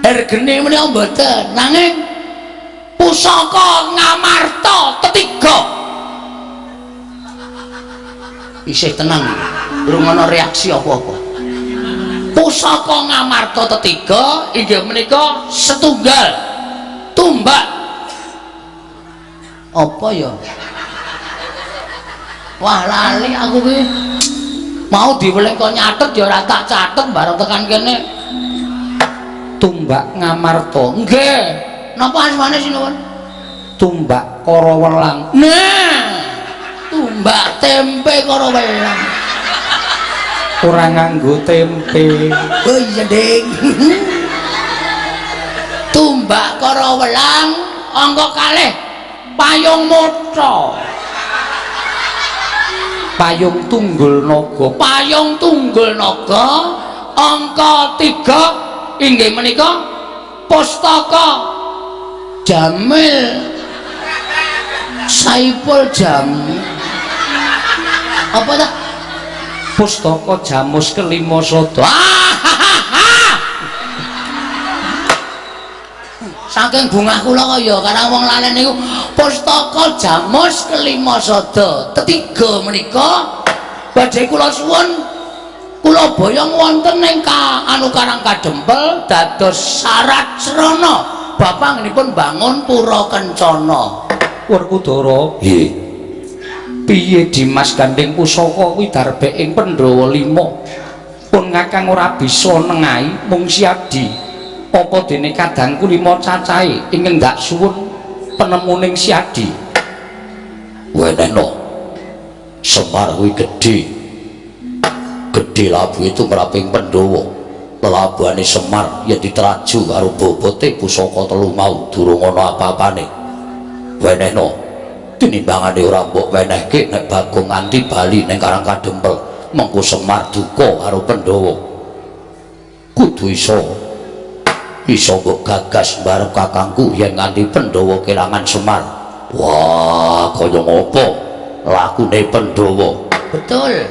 Ergene menika mboten. Nanging pusaka Ngamarta tetiga. Isih tenang. Durung ana reaksi apa-apa. Pusaka Ngamarta tetiga inggih menika setunggal tumbak. Apa ya? Wah lali aku ki. Mau diweling kok nyatet ya ora tak catet bareng tekan kene. Tumbak Ngamarta. Nggih. Napa asmane sinuwun? Tumbak Karawelang. Nah, tumbak tempe Karawelang. Ora nganggo tempe. Oh iya, Ding. Tumbak Karawelang angka kalih payung motha. Payung tunggul naga. Payung tunggul naga angka 3 inggih menika pustaka Jamil Saipul Jamil. Apa ta? Pustaka Jamus kelima sada. Saking bungah kula kaya karang wong lalen niku pustaka Jamus kelima sada. Tetiga menika badhe kula suwun kula boyong wonten ing anu Karang Kadempel dados syarat srana bapak ngenipun bangun pura kencana. Werkudara. Nggih. Piye Dimas gandeng pusaka kuwi darbe ing Pandhawa 5. Pun kakang ora bisa nengahi mung siadi. Apa dene kadangku 5 cacahe ingkang ndak suwun penemuning Siadi. Wenehno. Semar kuwi gedhe. Gedhe labuhe tumraping Pandhawa. Lelabuhane Semar yen diteraju karo bobote pusaka telu mau durung ana apa-apane. Wenehno. Tinimbangane ora mbok wenehke nek Bagong nganti bali ning Karang Kadempel, mengko Semar duka karo Pandhawa. Kudu iso iso mbok gagas barep kakangku yen nganti Pandhawa kelangan Semar. Wah, kaya ngopo lakune Pandhawa? Betul.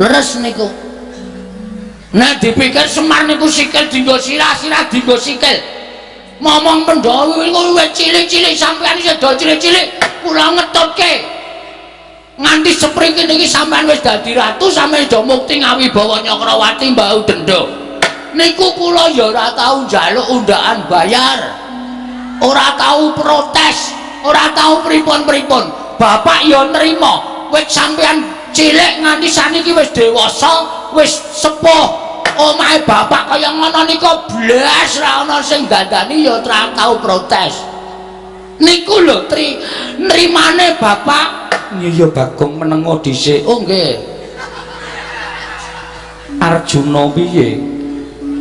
Leres niku. Nek dipikir Semar niku sikil dienggo sirah, sirah dienggo sikil. Momong Pandhawa niku wis cilik-cilik sampean isih do cilik-cilik, kula ngetutke. Nganti sepriki niki sampean wis dadi ratu, sampean do mukti ngawibawa Nyakrawati mbau denda. Niku kula ya ora tau njaluk undaan bayar. Ora tau protes, ora tau pripun-pripun. Bapak ya nrima. Wis sampean cilik nganti saniki wis dewasa, wis sepuh. Omahe bapak kaya ngono nika blas ra ana sing dandani ya ora tau protes. Niku lho tri nrimane bapak. Iya Bagong menengo dhisik. Oh nggih. Arjuna piye?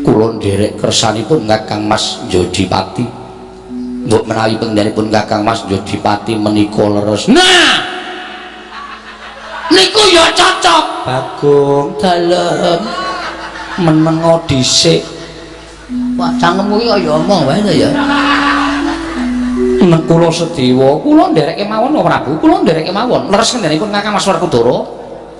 Kula nderek kersanipun Kakang Mas Jodipati. Mbok menawi pengendhanipun Kakang Mas Jodipati menika leres. Nah, niku ya cocok. Bagong Dalem menengo dhisik. Wah, cangkemmu iki kaya omong wae to ya. Nek kula sedewa, kula ndereke mawon Prabu, kula ndereke mawon. Leres ngendhanipun Kakang Mas Werkudara.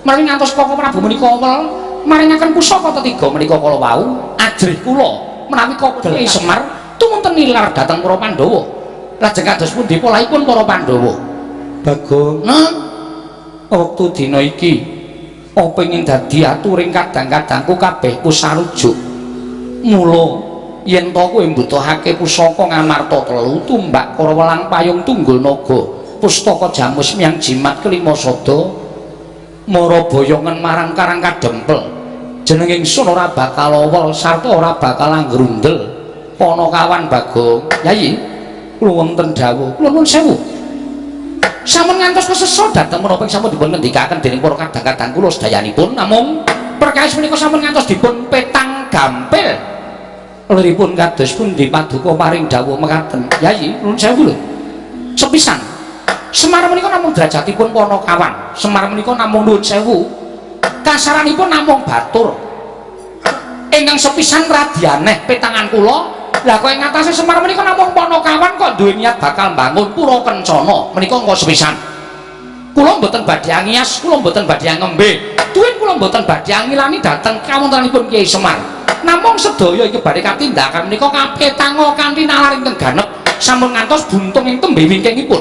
Menawi ngantos Koko Prabu menika wel maringaken pusaka tetiga menika kala wau, ajrih kula menawi kogel Semar tumunten nilar dhateng para Pandhawa. Lajeng kados pundi polahipun para Pandhawa? Bagong, Nah, wektu dina iki apa ingin dadi aturing kadang-kadangku kabeh ku sarujuk. Mula yen to kowe mbutuhake pusaka Ngamarta telu, tumbak Karawelang payung tunggul naga, pustaka jamus miang jimat kelima sada, mara boyongan marang Karang Kadempel. Jeneng ingsun ora bakal awel sarta ora bakal anggrundel. Panakawan Bagong, Yayi, kula wonten dawuh, kula nuwun sewu. Sampun ngantos kesesa dhateng menapa ing sampun dipun ngendikaken dening para kadang-kadang kula sedayanipun, namung perkawis menika sampun ngantos dipun petang gampil. Liripun kados pundi paduka paring dawuh mekaten. Yayi, nuwun sewu lho. Sepisan Semar menika namung derajatipun panakawan. Semar menika namung nuwun sewu. Kasaranipun namung batur. Ingkang sepisan radi aneh petangan kula. Lah kok ing ngatasé Semar menika namung panakawan kok duwe niat bakal mbangun pura kencana. Menika engko sepisan. Kula mboten badhe angias, kula mboten badhe ngembe. Tuwin kula mboten badhe angilani dhateng kawontenanipun Kyai Semar. Namung sedaya iki badhe katindakan menika kapetango kanthi nalar ingkang ganep sampun ngantos buntung ing tembe wingkingipun.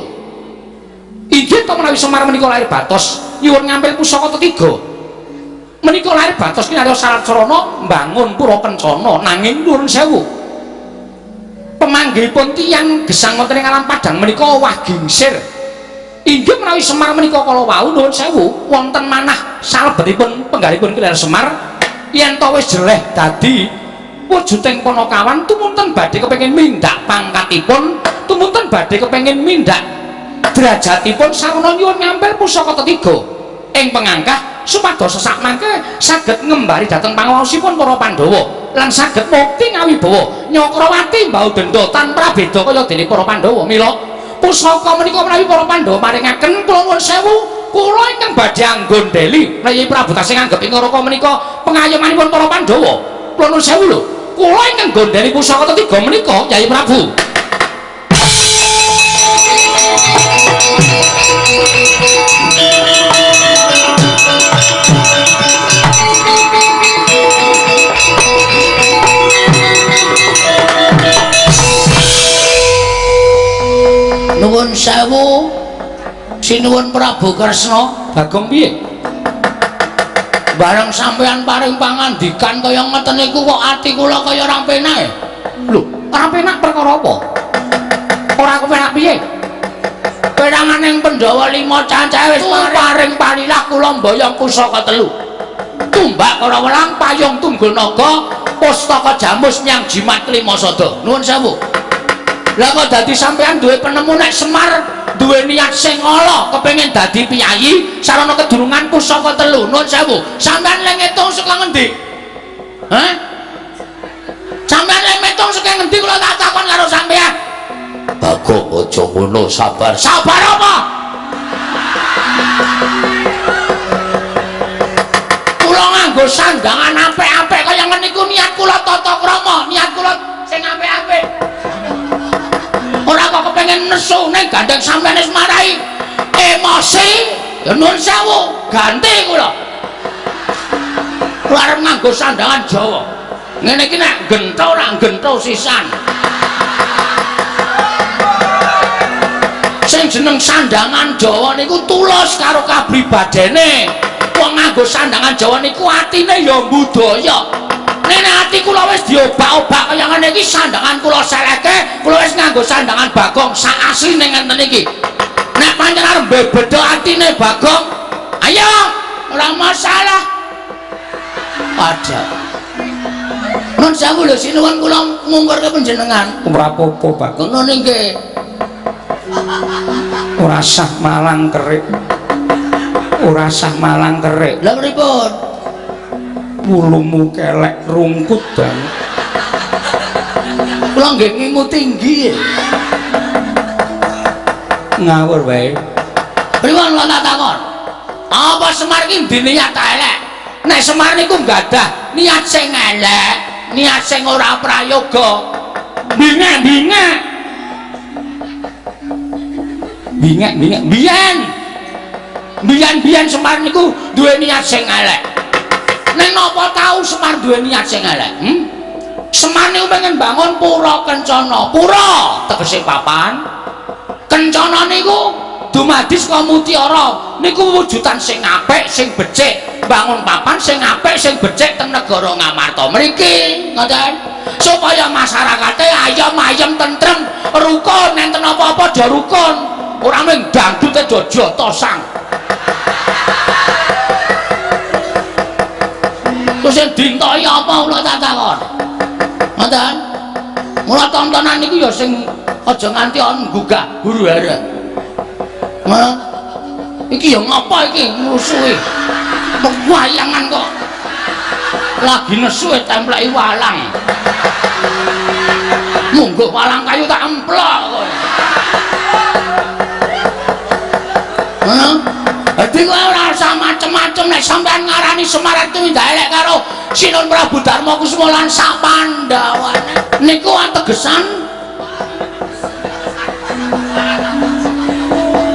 Inggih to menawi Semar menika lahir batos nyuwun ngampil pusaka tetiga. Menika lahir batos kinarya sarat sarana mbangun pura kencana, nanging nuwun sewu. Pemanggihipun tiyang gesang wonten ing alam padang menika owah gingsir. Inggih menawi Semar menika kala wau nuwun sewu wonten manah salebetipun penggalipun Ki Semar yen to wis jeleh dadi wujuding panakawan tumunten badhe kepengin mindhak pangkatipun, tumunten badhe kepengin mindhak derajatipun sarana nyuwun ngampil pusaka tetiga ing pengangkah supados sesak mangke saged ngembari dhateng pangaosipun para Pandhawa lan saged mukti ngawibawa Nyakrawati mbau denda tanpa beda kaya dene para Pandhawa. Mila pusaka menika menawi para Pandhawa maringaken kula nuwun sewu, kula ingkang badhe anggondheli menawi Prabu tasih nganggep ing neraka menika pengayomanipun para Pandhawa. Kula nuwun sewu lho, kula ingkang gondheli pusaka tetiga menika Yai Prabu. Nuwun sewu sinuwun Prabu Kresna. Bagong piye? Bareng sampeyan paring pangandikan kaya ngeten niku kok ati kula kaya ora penak. Lho, ora penak perkara apa? Ora kepenak piye? Peranganing Pandhawa 5 cacahe wis paring parilah kula mboyong pusaka telu. Tumbak Karawelang payung tunggul naga, pustaka jamus nyang jimat kelima sada. Nuwun sewu. Lah kok dadi sampeyan duwe penemu nek Semar duwe niat sing ala kepengin dadi piyayi sarana kedurungan pusaka telu. Nuwun sewu. Sampeyan le ngitung saka ngendi? Hah? Sampeyan le ngitung saka ngendi kula tak takon karo sampeyan. Bagong aja ngono, sabar. Sabar apa? Kula nganggo sandangan apik-apik kaya ngene iku niat kula tata krama, niat kula sing apik-apik. Ora kok kepengin nesu ning gandeng sampeyan wis marai emosi. Ya nuwun sewu, ganti kula. Kula arep nganggo sandangan Jawa. Ngene iki nek gentho ora gentho sisan. Sing jeneng sandangan Jawa niku tulus karo kapribadene. Wong nganggo sandangan Jawa niku atine ya budaya. Nek ati kula wis diobak-obak kaya ngene iki sandangan kula seleke, kula wis nganggo sandangan Bagong sak asline ngenten iki. Nek pancen arep mbebeda atine Bagong, ayo ora masalah. Aja. Nun sewu lho sinuwun kula ngungkurke panjenengan. Ora apa-apa, Bagong. Ngono nggih. Ora sah malang kerik. Ora sah malang kerik. Lha pripun? Wulumu kelek rungkut banget. Kula nggih ngingu tinggi. Ngawur wae. Pripun kula tak takon? Apa Semar iki ndiniat elek? Nek Semar niku nggadah niat sing elek, niat sing ora prayoga. Bingek-bingek. Bingek-bingek biyen. Biyen-biyen Semar niku duwe niat sing elek. Ning napa tau Semar duwe niat sing elek? Hmm? Semar niku pengen bangun pura kencana. Pura tegese papan. Kencana niku dumadi saka mutiara, niku wujudan sing apik, sing becik. Bangun papan sing apik, sing becik teng negara Ngamarta mriki, ngoten. Supaya masyarakate ayem-ayem tentrem, rukun, enten apa-apa do rukun. Ora mung dangdute do jotosang. Terus sing dintoki apa kula tak takon. Ngoten. Mula tontonan niku ya sing aja nganti ana nggugah huru-hara. Hah? Iki ya ngapa iki ngrusuhi? Wayangan kok. Lagi nesu templeki walang. Munggo walang kayu tak emplok kowe. Hah? Dadi kowe ora usah macem-macem nek sampean ngarani Semar itu ndak elek karo Sinuhun Prabu Darma Kusuma lan sak pandhawane. Niku ategesan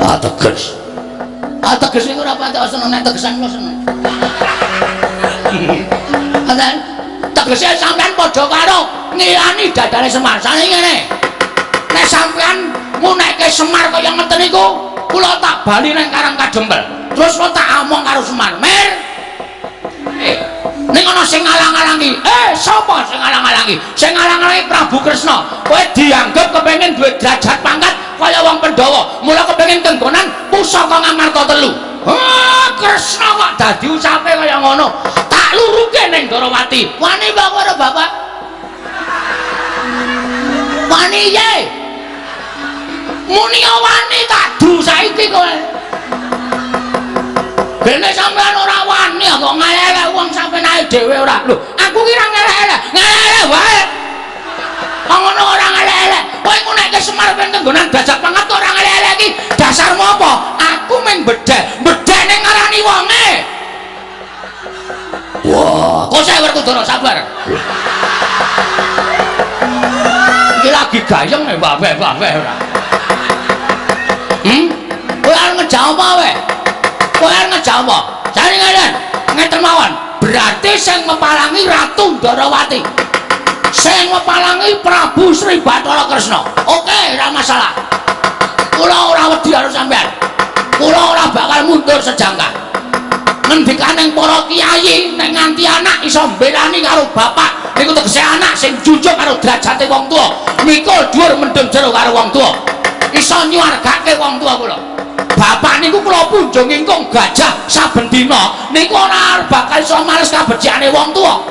ateges. Ateges niku ora patek seneng nek tegesan kula seneng. Ngoten. Tegese sampean padha karo ngilani dadane Semar. Sane ngene. Nek sampean ngunekke Semar kaya ngeten niku, kula tak bali nang Karang Kadempel. Terus kula tak omong karo Semar, "Mir. Ning ana sing ngalang-alangi." Sapa sing ngalang-alangi? Sing ngalang-alangi Prabu Kresna. Kowe dianggep kepengin duwe derajat pangkat kaya wong Pandhawa. Mula kepengin tenggonan pusaka Ngamarta telu. Ah, Kresna kok dadi ucape kaya ngono. Tak luruke ning Ndorowati. Wani apa karo bapak? Wani ye. Muni wani tak du saiki kowe. Dene sampean ora wani kok ngelek wong sampean dhewe ora. Lho, aku ki ora ngelek-elek, ngelek wae. Kok ngono ora ngelek-elek. Kowe ngunekke Semar ben tenggonan derajat pangkat ora ngelek-elek iki. Dasarmu apa? Aku mung bedhek, bedhek ning ngarani wonge. Wah, kok saya Werkudara sabar. Iki lagi gayeng e wae-wae ora. Hmm? Kowe arep ngejawab apa wae? Kowe arep ngejawab apa? Jane ngene, ngeten mawon. Berarti sing mepalangi Ratu Ndorowati. Sing mepalangi Prabu Sri Bathara Kresna. Oke, ora masalah. Kula ora wedi karo sampean. Kula ora bakal mundur sejangkah. Ngendikaning para kiai nek nganti anak iso mbelani karo bapak niku tegese anak sing junjung karo derajate wong tuwa, mikul dhuwur mendem jero karo wong tuwa, iso nyuwargake wong tuwa kula. Bapak niku kula punjung ingkung gajah saben dina niku ora bakal iso males kabecikane wong tuwa.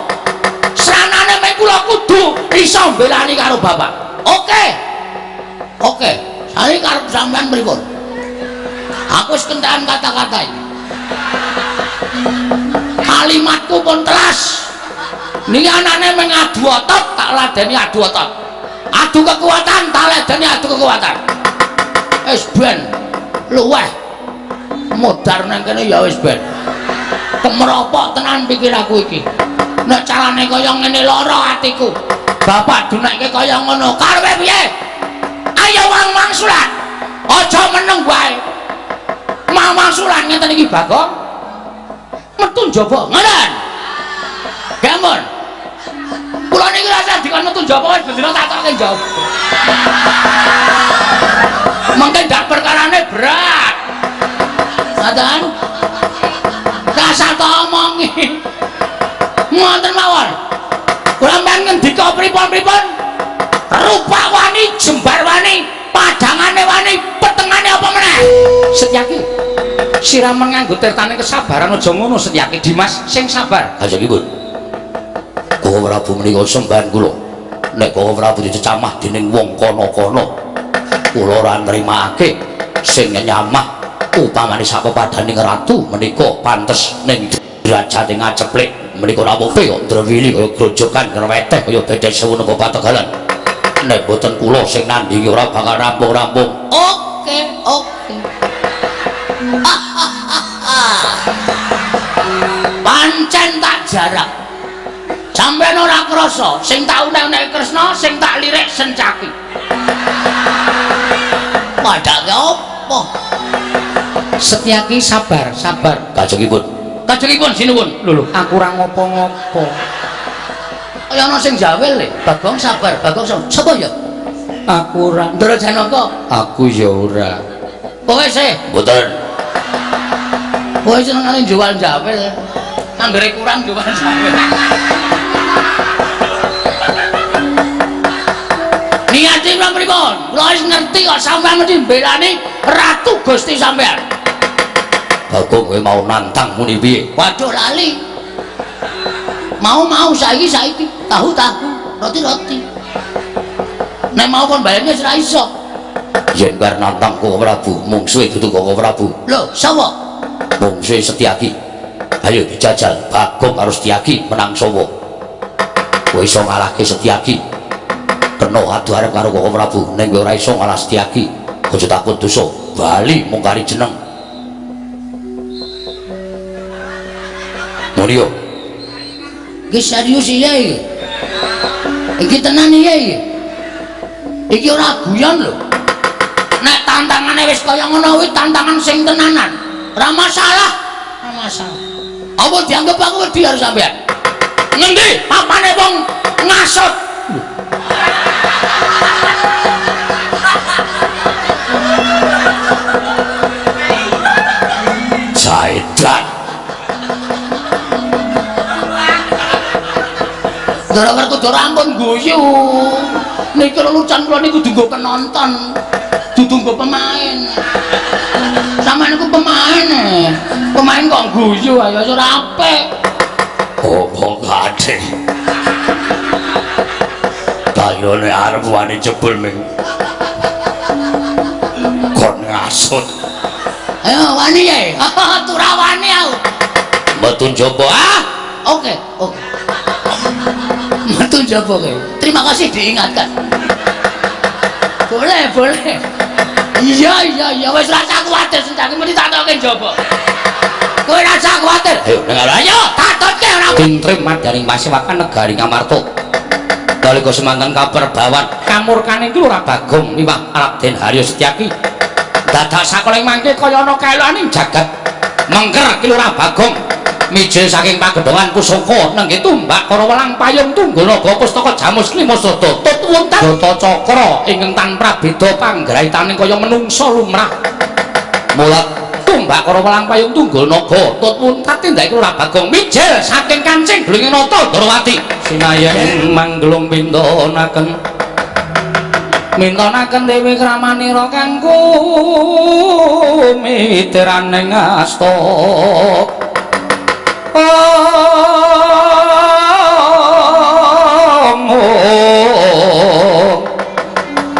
Sranane mek kula kudu iso mbelani karo bapak. Oke. Oke, saiki karep sampean pripun? Aku wis kentekan kata-kata iki. Kalimatku pun telas. Niki anane mung adu otot, tak ladeni adu otot. Adu kekuatan, tak ladeni adu kekuatan. Wis ben luweh modar nang kene ya wis ben. Kemropok tenan pikiraku iki. Nek carane kaya ngene lara atiku. Bapak dunekke kaya ngono, karepe piye? Ayo wang-wangsulan. Aja meneng wae. Mawangsulan ngeten iki Bagong. Metu njaba, ngoten. Gampun. Kula niki rasa dikon metu njaba wis bendina tak tokke njaba. Mengke ndak perkarane berat. Ngoten. Rasa tak omongi. Ngoten mawon. Kula mben ngendika pripun-pripun? Rupa wani, jembar wani, padangane wani, petengane apa meneh? Setyaki. Siramen nganggo tirtane kesabaran aja ngono Setyaki. Dimas sing sabar. Kajengipun. Koko Prabu menika sembahan kula. Nek Koko Prabu dicecamah dening wong kono-kono, kula ora nrimake sing nyamah upamane sapepadaning ratu menika pantes ning derajate ngaceplik menika rawuhe kok ndrewili kaya grojogan ngreweteh kaya bedhek sewu napa pategalan. Nek boten kula sing nandhingi ora bakal rampung-rampung. Oke. Oke, oke. Pancen tak jarak. Sampeyan ora krasa, sing tak unek-unek Kresna, sing tak lirik Sencaki. Padake apa? Setyaki sabar, sabar. Kajengipun. Kajengipun sinuwun. Lho lho, aku ora ngopo-ngopo. Kaya ana sing jawel le. Bagong sabar, Bagong sabar. Sapa ya? Aku ora. Ndara Janaka. Aku ya ora. Kowe sih. Mboten. Kowe senengane jual jawel. Anggere kurang jual jawel. Niate kula pripun? Kula wis ngerti kok sampeyan mesti mbelani Ratu Gusti sampeyan. Bagong kowe mau nantang muni piye? Waduh lali. Mau-mau saiki saiki, tahu-tahu, roti-roti. Nek mau kon baleni wis ora iso. Yen bar nantang Koko Prabu, mungsuhe dudu Koko Prabu. Lho, sapa? Mungsuhe Setyaki. Ayo dijajal, Bagong karo Setyaki menang sawa. Kowe iso ngalahke Setyaki. Kena adu arep karo Koko Prabu, ning kowe ora iso ngalah Setyaki. Aja takut dosa, bali mung kari jeneng. Muni yo. Iki serius iya iki. Iki tenan iya iki. Iki ora guyon lho. Nek tantangane wis kaya ngono kuwi tantangan sing tenanan. Ora masalah. Ora masalah. Apa dianggep aku wedi karo sampean? Ngendi papane wong ngasut? Saedan. Ndara Werkudara ampun guyu. Niki lelucon kula niku dienggo penonton, dudu nggo pemain. Sampeyan niku pemain e. Pemain kok guyu ayo ora apik. Opo kate? Tayone arep wani jebul ming kon ngasut. Ayo wani ye. Tura wani aku. Metu njaba ah. Oke, oke. Metu njaba kowe. Terima kasih diingatkan. Boleh, boleh. Iya, iya, iya wis rasa kuwatir sing mesti tak tokke njaba. Kowe rasa kuwatir. Ayo dengar Ayo, tak tokke ora. Tintrim madaring pasewakan negari Ngamarta. Nalika semanten kaperbawan kamurkane iki ora Bagong miwah Raden Haryo Setyaki. Dadak sakoling mangke kaya ana kaeloaning jagat. Mengker ki Lurah Bagong mijil saking pagendhongan pusaka nengge tumbak kara welang payung tunggul naga pustaka jamus lima sada tut wonten data cakra ingkang tan prabeda panggraitaning kaya menungsa lumrah. Mulat tumbak kara welang payung tunggul naga tut wonten tindake Lurah Bagong mijil saking kancing glinging nata Ndrawati. Sinayeng manggelung pintonaken mintonaken Dewi Kramanira kanggo mitraning asta.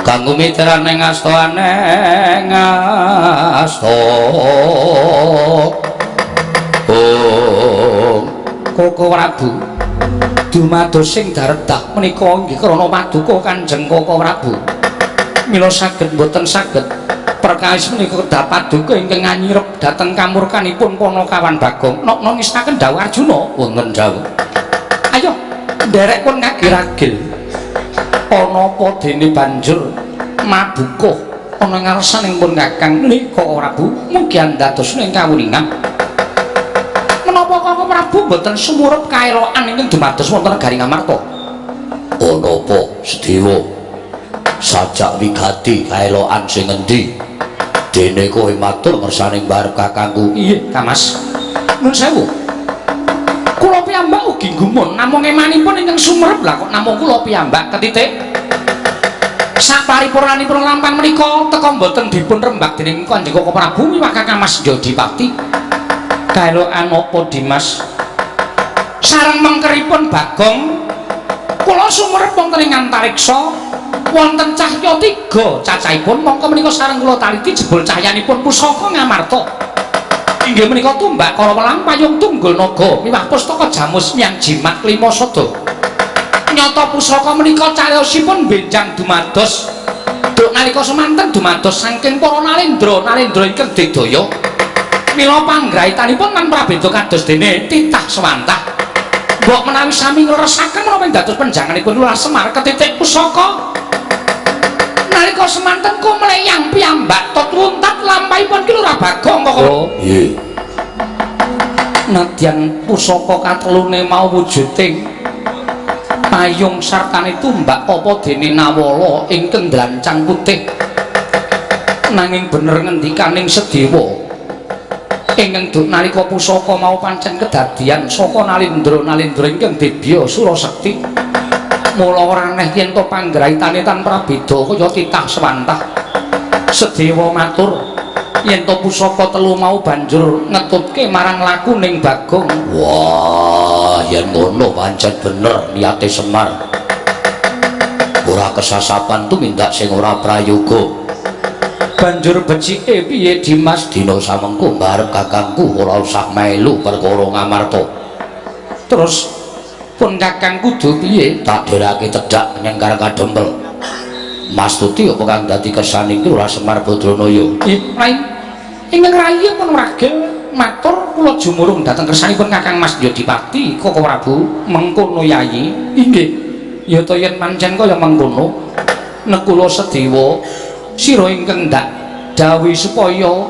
Kanggo mitraning asta aneng asta. Om Koko Prabu dumados sing daredah menika inggih krana paduka Kanjeng Koko Prabu. Mila saged mboten saged perkawis menika kedah paduka ingkang nganyirep dhateng kamurkanipun Panakawan Bagong. Nokno ngistaken dawuh Arjuna wonten dawuh. Ayo nderek pun kagiragil. Ana apa dene banjur mabukuh ana ngarsaning pun Kakang nika Prabu mugi andados ing kawuningan. Menapa Koko Prabu mboten sumurup kaelokan ingkang dumados wonten negari Ngamarta? Ana apa Sedewa? Sajak wigati kaelokan sing endi? Dene kowe matur ngersaning barep kakangku. Iya, Kamas. Nuwun sewu. Kula piyambak ugi gumun namung emanipun ingkang sumerep lah kok namung kula piyambak ketitik. Saparipurnanipun lampang menika teka mboten dipun rembag dening Kanjeng Koko Prabu miwah Kakang Mas Jodipati. Kaelokan apa Dimas? Sareng mengkeripun Bagong kula sumerep wonten ing antariksa wonten cahya tiga cacahipun mongko menika sareng kula taliti jebul cahyanipun pusaka Ngamarta. Inggih menika tumbak kara welang payung tunggul naga miwah pustaka jamus miyang jimat lima sada. Nyata pusaka menika cariyosipun benjang dumados Duk nalika semanten dumados saking para nalendra, nalendra ingkang digdaya. Mila panggraitanipun lan prabeda kados dene titah sewantah. Mbok menawi sami ngleresaken menapa ing dados penjanganipun Lurah Semar ketitik pusaka. Nalika semanten kumleyang piyambak tot wuntat lampahipun Ki Lurah Bagong kok. Oh, nggih. Nadyan pusaka katelune mau wujuding payung sartane tumbak apa dene Nawala ingkang dlancang putih. Nanging bener ngendikaning Sedewa ingkang duk nalika pusaka mau pancen kedadian saka nalindra-nalindra ingkang dibya Surasekti. Mula ora aneh yen to panggraitane tan prabeda kaya titah sewantah. Sedewa matur yen to pusaka telu mau banjur ngetutke marang lakuning Bagong. Wah, yen ngono pancen bener niate Semar. Ora kesasapan tumindak sing ora prayoga. Banjur becike piye Dimas? Dina samengko mbarep kakangku ora usah melu perkara Ngamarta. Terus pun kakang kudu piye? Tak derake cedhak menyang Karang Kadempel. Mas Tuti apa kang dadi kersane iki ora Semar Badranaya? Rai ingkang rayi pun ragil matur kula jumurung dhateng kersanipun Kakang Mas Yodipati Koko Prabu. Mengkono Yayi. Inggih. Ya ta yen pancen kaya mengkono nekula Sedewa sira ingkang ndak dawuhi supaya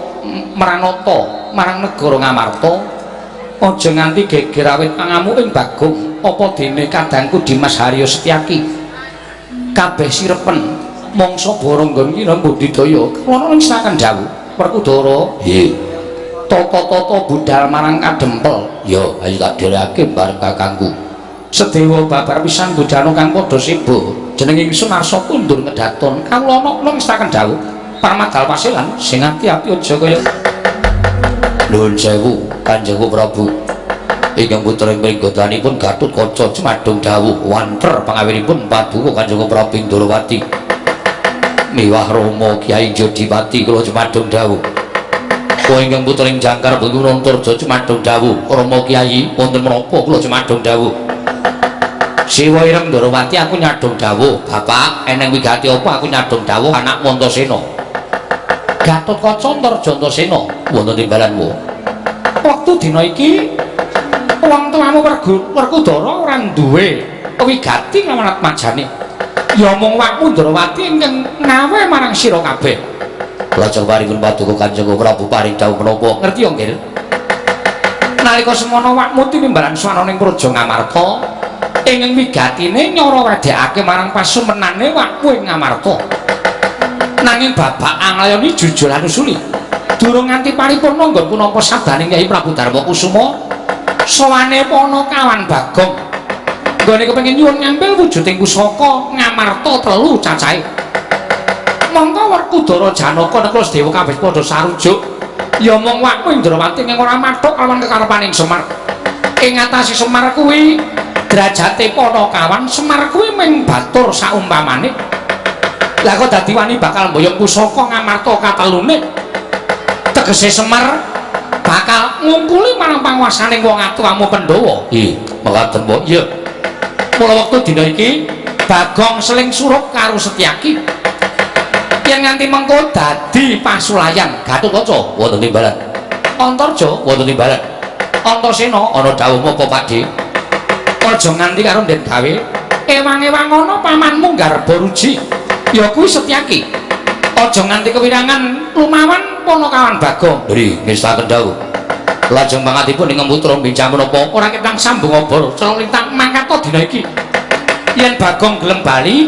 mranata marang negara Ngamarta aja nganti geger awit pangamuking Bagong apa dene kadangku Dimas Haryo Setyaki kabeh sirepen mangsa barangga iki mbudidaya ana ing sakan dawuh Werkudara. Nggih. Tata-tata budal marang Kadempel. Ya, ayo tak dherekake bareng kakangku. Sedewa babar pisan budhana kang padha seba. Jenenge ingsun arsa kundur ngedaton. Kawula ana kula ngestaken dawuh Parmadal Pasilan sing ati-ati aja kaya. Nuwun sewu Kanjeng Prabu. Ingkang putra ing pringgotanipun Gatotkaca jumadung dawuh wanter pangawinipun paduka Kanjeng Prabu Ndorowati. Miwah Rama Kyai Jodipati kula jumadung dawuh. Kula ingkang putra ing Jangkar Bengkulu Antarja jumadung dawuh. Rama Kyai wonten menapa kula jumadung dawuh. Siwa ireng Ndorowati aku nyadong dawuh. Bapak eneng wigati apa aku nyadong dawuh anakmu Antasena. Gatotkaca Antarja Antasena wonten timbalanmu. Wektu dina iki wong tuamu Werkudara ora duwe wigati lawan atmajane. Ya mung wakmu Ndorowati ingkang ngawe marang sira kabeh. Lajeng paringipun paduka Kanjeng Prabu paring dawuh menapa? Ngerti ya, Nggir? Nalika semono wakmu tinimbalan swana ning Praja Ngamarta ingkang wigatine nyara wedhekake marang pasumenane wakmu ing Ngamarta. Nanging babak anglayoni jujur lan usuli. Durung nganti paripurna nggon punapa sabdaning Kyai Prabu Darma Kusuma sowane Panakawan Bagong. Nggone kepengin nyuwun ngambil wujuding pusaka Ngamarta telu cacahe. Mongko Werkudara Janaka Nekula Sedewa kabeh padha sarujuk. Ya mung wakmu Indrawati ing ora mathuk lawan kekarepaning Semar. Ing atase Semar kuwi derajate Panakawan, Semar kuwi mung batur saumpamane. Lah kok dadi wani bakal mboyong pusaka Ngamarta katelune. Tegese Semar bakal ngungkuli marang panguwasaning wong atuwamu Pandhawa. Nggih, mekaten po. Iya. Mula wektu dina iki Bagong seling surup karo Setyaki. Yen nganti mengko dadi pasulayan Gatotkaca wonten timbalan. Antarja wonten timbalan. Antasena ana dawuh apa Pakde? Aja nganti karo Den gawe ewang-ewang ana pamanmu Garba Ruji. Ya kuwi Setyaki. Aja nganti kewirangan lumawan Panakawan Bagong. Nggih, ngestaken dawuh. Lajeng pangatipun ing putra bincang menapa? Ora ketang sambung obor, celok lintang mangkata dina iki. Yen Bagong gelem bali,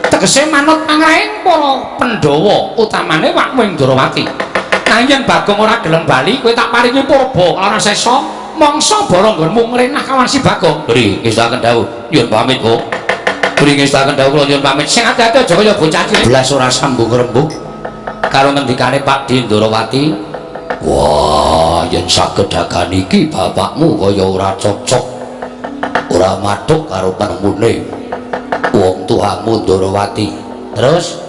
tegese manut pangraing para Pandhawa, utamane wakmu Indrawati. Nanging yen Bagong ora gelem bali, kowe tak paringi purba lan sesa mangsa bara nggonmu ngrenah kawan si Bagong. Nggih, ngestaken dawuh. Nyuwun pamit, Bu. Nggih, ngestaken dawuh kula nyuwun pamit. Sing ati-ati aja kaya bocah cilik. Blas ora sambung rembug karo ngendikane Pakde Ndorowati. Wah, yen saged dagan iki bapakmu kaya ora cocok. Ora mathuk karo penemune wong tuamu Ndorowati. Terus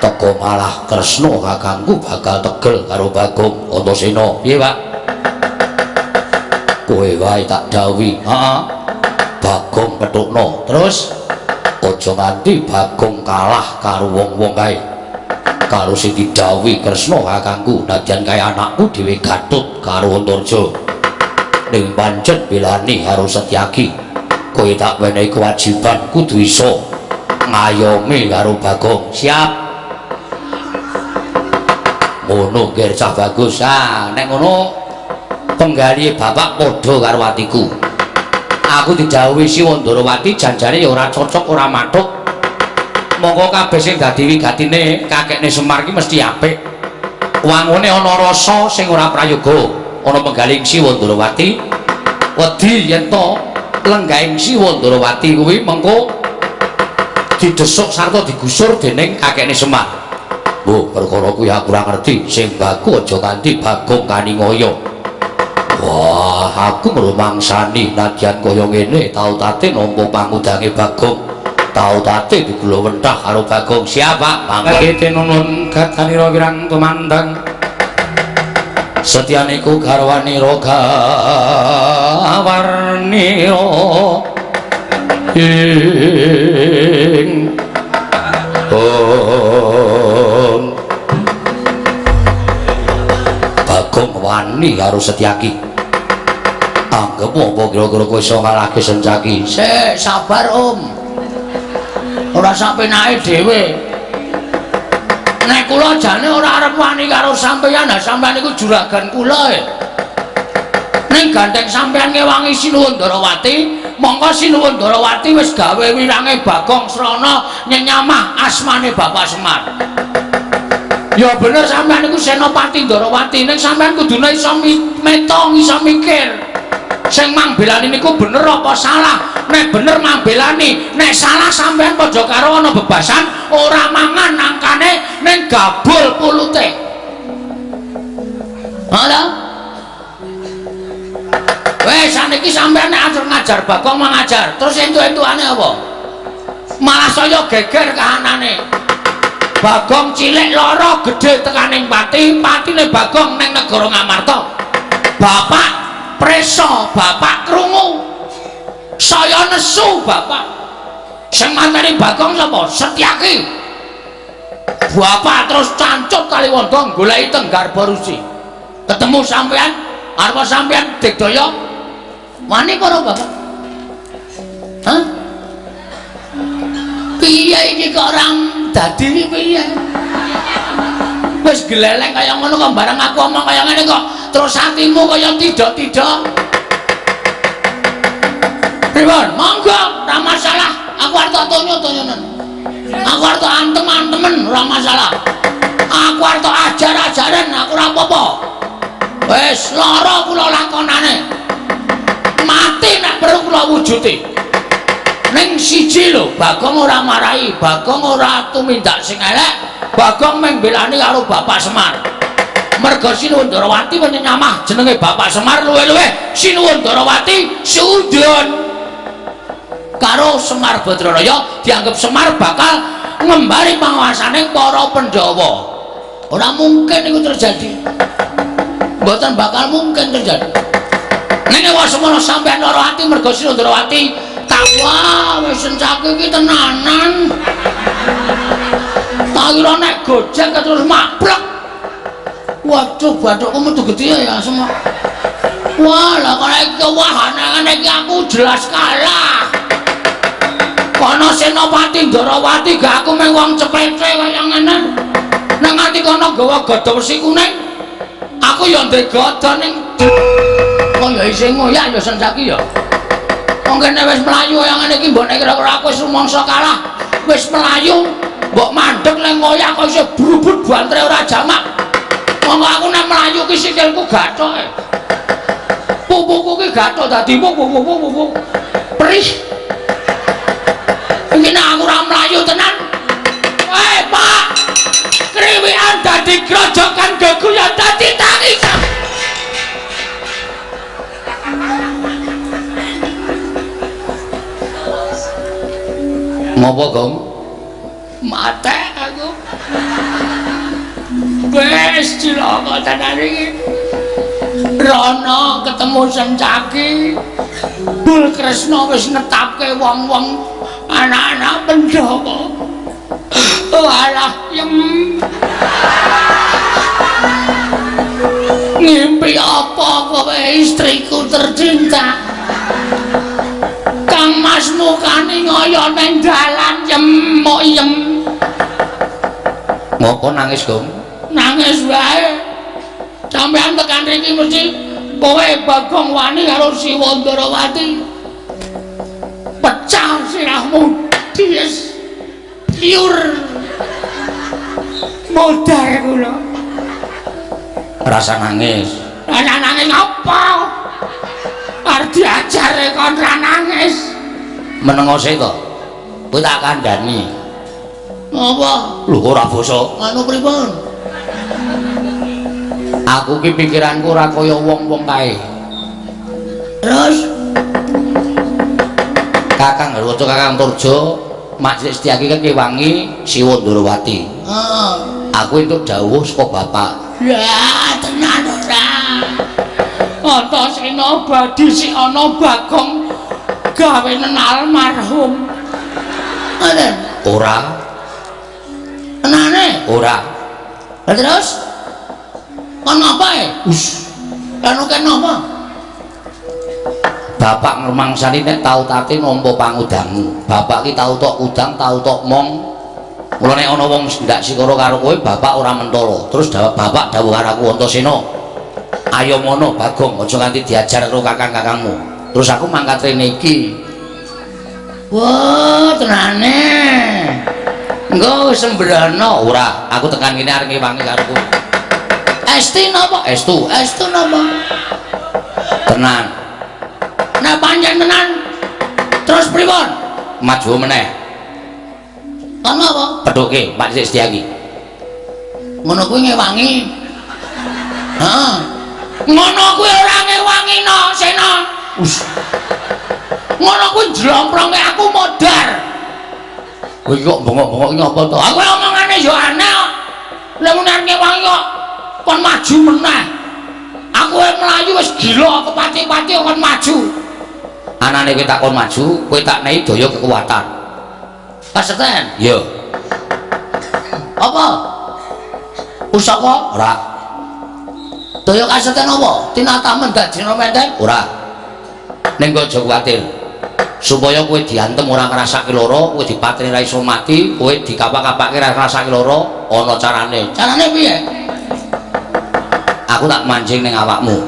teko malah Kresna kakangku bakal tegel karo Bagong Antasena. Piye, Pak? Kowe wae tak dawuhi. Heeh. Bagong petukno. Terus aja Aja nganti Bagong kalah karo wong-wong kae. Karo sing didhawuhi Kresna kakangku, nadyan kae anakku dhewe Gatut karo Antarja. Ning pancen belani karo Setyaki, kowe tak wenehi kewajiban kudu iso ngayomi karo Bagong. Siap. Ngono ger cah bagus. Ah, nek ngono penggalihe bapak padha karo atiku. Aku didhawuhi Siwa Ndarawati janjane ya ora cocok ora mathuk. Monggo kabeh sing dadi wigatine kakekne Semar ki mesti apik. Wangune ana rasa sing ora prayoga. Ana penggalih Siwa Ndarawati wedi yen to lenggahing Siwa Ndarawati kuwi mengko didesuk sarta digusur dening kakekne Semar. Mbah, perkara kuwi aku ora ngerti. Sing baku aja nganti Bagong kaningaya. Wah, aku ngrumangsani nadyan kaya ngene tau tate nampa pangudange Bagong. Tau tate digulawentah karo Bagong. Siap, Pak. Mangga. Tinunun gatanira wirang tumandang. Setyaniku garwanira gawarnira ing om. Bagong wani karo Setyaki. Anggep apa kira-kira kowe iso ngalahke Sencaki? Sik, sabar, Om. Ora sak penake dhewe. Nek kula jane ora arep wani karo sampeyan, ha sampeyan iku juragan kula e. Ning gandeng sampeyan ngewangi Sinuwun Ndarawati, mongko Sinuwun Ndarawati wis gawe wirange Bagong Srana nyenyamah asmane Bapak Semar. Ya bener sampeyan iku Senopati Ndarawati, ning sampeyan kudune iso metong, iso mikir. Sing mangbelani niku bener apa salah? Nek bener mambelani, nek salah sampeyan padha karo ana bebasan ora mangan nangkane ning gabul pulute. Halo? Wes saniki sampeyan nek arep ngajar Bagong mangajar, terus entuk-entukane apa? Malah saya geger kahanane. Bagong cilik lara gedhe tekaning pati, patine Bagong ning negara Ngamarta. Bapak preso, bapak krungu. Saya nesu bapak. Sing mateni Bagong sapa? Setyaki. Bapak terus cancut Kaliwondo goleki teng Garbarusi. Ketemu sampean, arep sampean digdaya wani karo bapak. Hah? Piye iki kok ora dadi iki piye? Wis gleleng kaya ngono kok bareng aku omong kaya ngene kok terus atimu kaya tidak-tidak. Pripun? Monggo, ora masalah. Aku arep tak tonyo-tonyonen. Aku arep tak antem-antemen, ora masalah. Aku arep tak ajar-ajaren, aku ora apa-apa. Wis lara kula lakonane. Mati nek perlu kula wujuti. Ning siji lho, Bagong ora marahi, Bagong ora tumindak sing elek, Bagong mung mbelani karo Bapak Semar. Merga Sinuwun Ndarawati menyamah jenenge Bapak Semar luwih-luwih Sinuwun Ndarawati sudon karo Semar Badranaya dianggep Semar bakal ngembari panguasane para Pandhawa. Ora mungkin iku terjadi. Mboten bakal mungkin terjadi. Ning ewa semono sampeyan lara ati merga Sinuwun Ndarawati tak wah wis Sencaki iki tenanan. Tak kira nek gojek terus mabrek. Waduh, bathukku metu gedhe ya semua. Wah, lah kok iki wahane iki aku jelas kalah. Kono Senopati Ndarawati gak aku mung wong cepete kaya ngene. Nek nganti kono gawa gada wesi kuning, aku ya ndek gada ning kok ya isih ngoyak ya Sencaki ya. Wong kene wis mlayu kaya ngene iki mbok nek kira-kira aku wis rumangsa kalah. Wis mlayu, mbok mandeg lek ngoyak kok isih brubut bantre ora jamak. Monggo aku nek mlayu ki sikilku gathok. Pupuku ki gathok dadi pupu. Perih. Iki nek aku ora mlayu tenan. Weh, Pak. Kriwikan dadi grojokan geguyon dadi tangisan. Ngopo, Gong? Mate aku. Wes cilaka tenan iki. Rono ketemu Sencaki. Bul Kresna wis netapke wong-wong anak-anak Pandhawa. Walah yem. Ngimpi apa kowe istriku tercinta? Kang Mas mukane ngoyo nang dalan yem mok yem. Ngopo nangis, Gong? Nangis wae. Sampeyan tekan riki mesti kowe Bagong wani karo Siwa Ndarawati. Pecah sirahmu dies. Liur. Modar kula. Rasa nangis. Rasa nangis apa? Arep diajare kon ra nangis. Menengo sik to. Kowe tak kandhani. Apa? Lho ora basa. Anu pripun? Aku ki pikiranku ora kaya wong-wong kae. Terus Kakang Garwaca Kakang Turjo Mak Setyaki kan kewangi Siwa Ndarawati. Heeh. Aku entuk dawuh saka bapak. Ya tenan ora. Antasena badhe sik ana Bagong gawe almarhum. Ngoten. Ora. Tenane? Ora. Lah terus kon ngapa e? Us. Anu kan apa? Bapak ngrumangsani nek tau tate nampa pangudangmu. Bapak ki tau tok udang, tau tok mong. Mula nek ana wong ndak sikara karo kowe, bapak ora mentolo. Terus bapak dawuh karo aku Antasena. Ayo mono Bagong, aja nganti diajar karo kakang-kakangmu. Terus aku mangkat rene iki. Wah, tenane. Engko wis sembrono. Ora, aku tekan kene arep ngewangi karo kowe. Esti napa? Estu. Estu napa? Tenan. Nek pancen tenan terus pripun? Maju meneh. Kon apa? Pethuke Pak Setyaki. Ngono kuwi ngewangi. Heeh. Ngono kuwi ora ngewangi no, Sena. Us. Ngono kuwi jlomprongke aku modar. Kowe iki kok bengok-bengok iki apa to? Aku omongane ya aneh kok. Lah mun arep ngewangi kok kon maju meneh. Aku mlayu wis gila kepati-pati kon maju. Anane kowe tak kon maju, kowe tak nehi daya kekuatan. Kasekten? Iya. Apa? Pusaka? Ora. Daya kasekten apa? Tinatamen dadi menten? Ora. Ning kowe aja kuwatir. Supaya kowe diantem ora ngrasake lara, kowe dipateni ra iso mati, kowe dikapak-kapake ra ngrasake lara, ana carane. Carane piye? Aku tak mancing ning awakmu.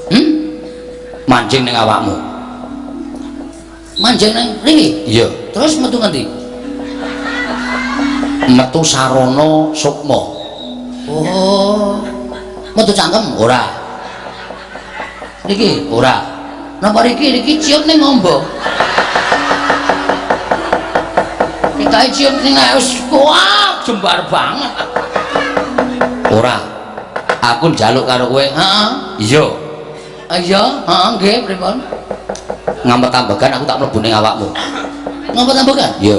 Hmm? Mancing ning awakmu. Mancing ning mriki? Iya. Terus metu ngendi? Metu sarana sukma. Oh. Metu cangkem? Ora. Niki? Ora. Napa riki? Riki ciut ning ngombo. Kita ciut ning wis wah jembar banget. Ora. Aku njaluk karo kowe. Heeh. Iya. Iya, heeh nggih pripun? Ngampet ambegan aku tak mlebu ning awakmu. Ngampet ambegan? Iya.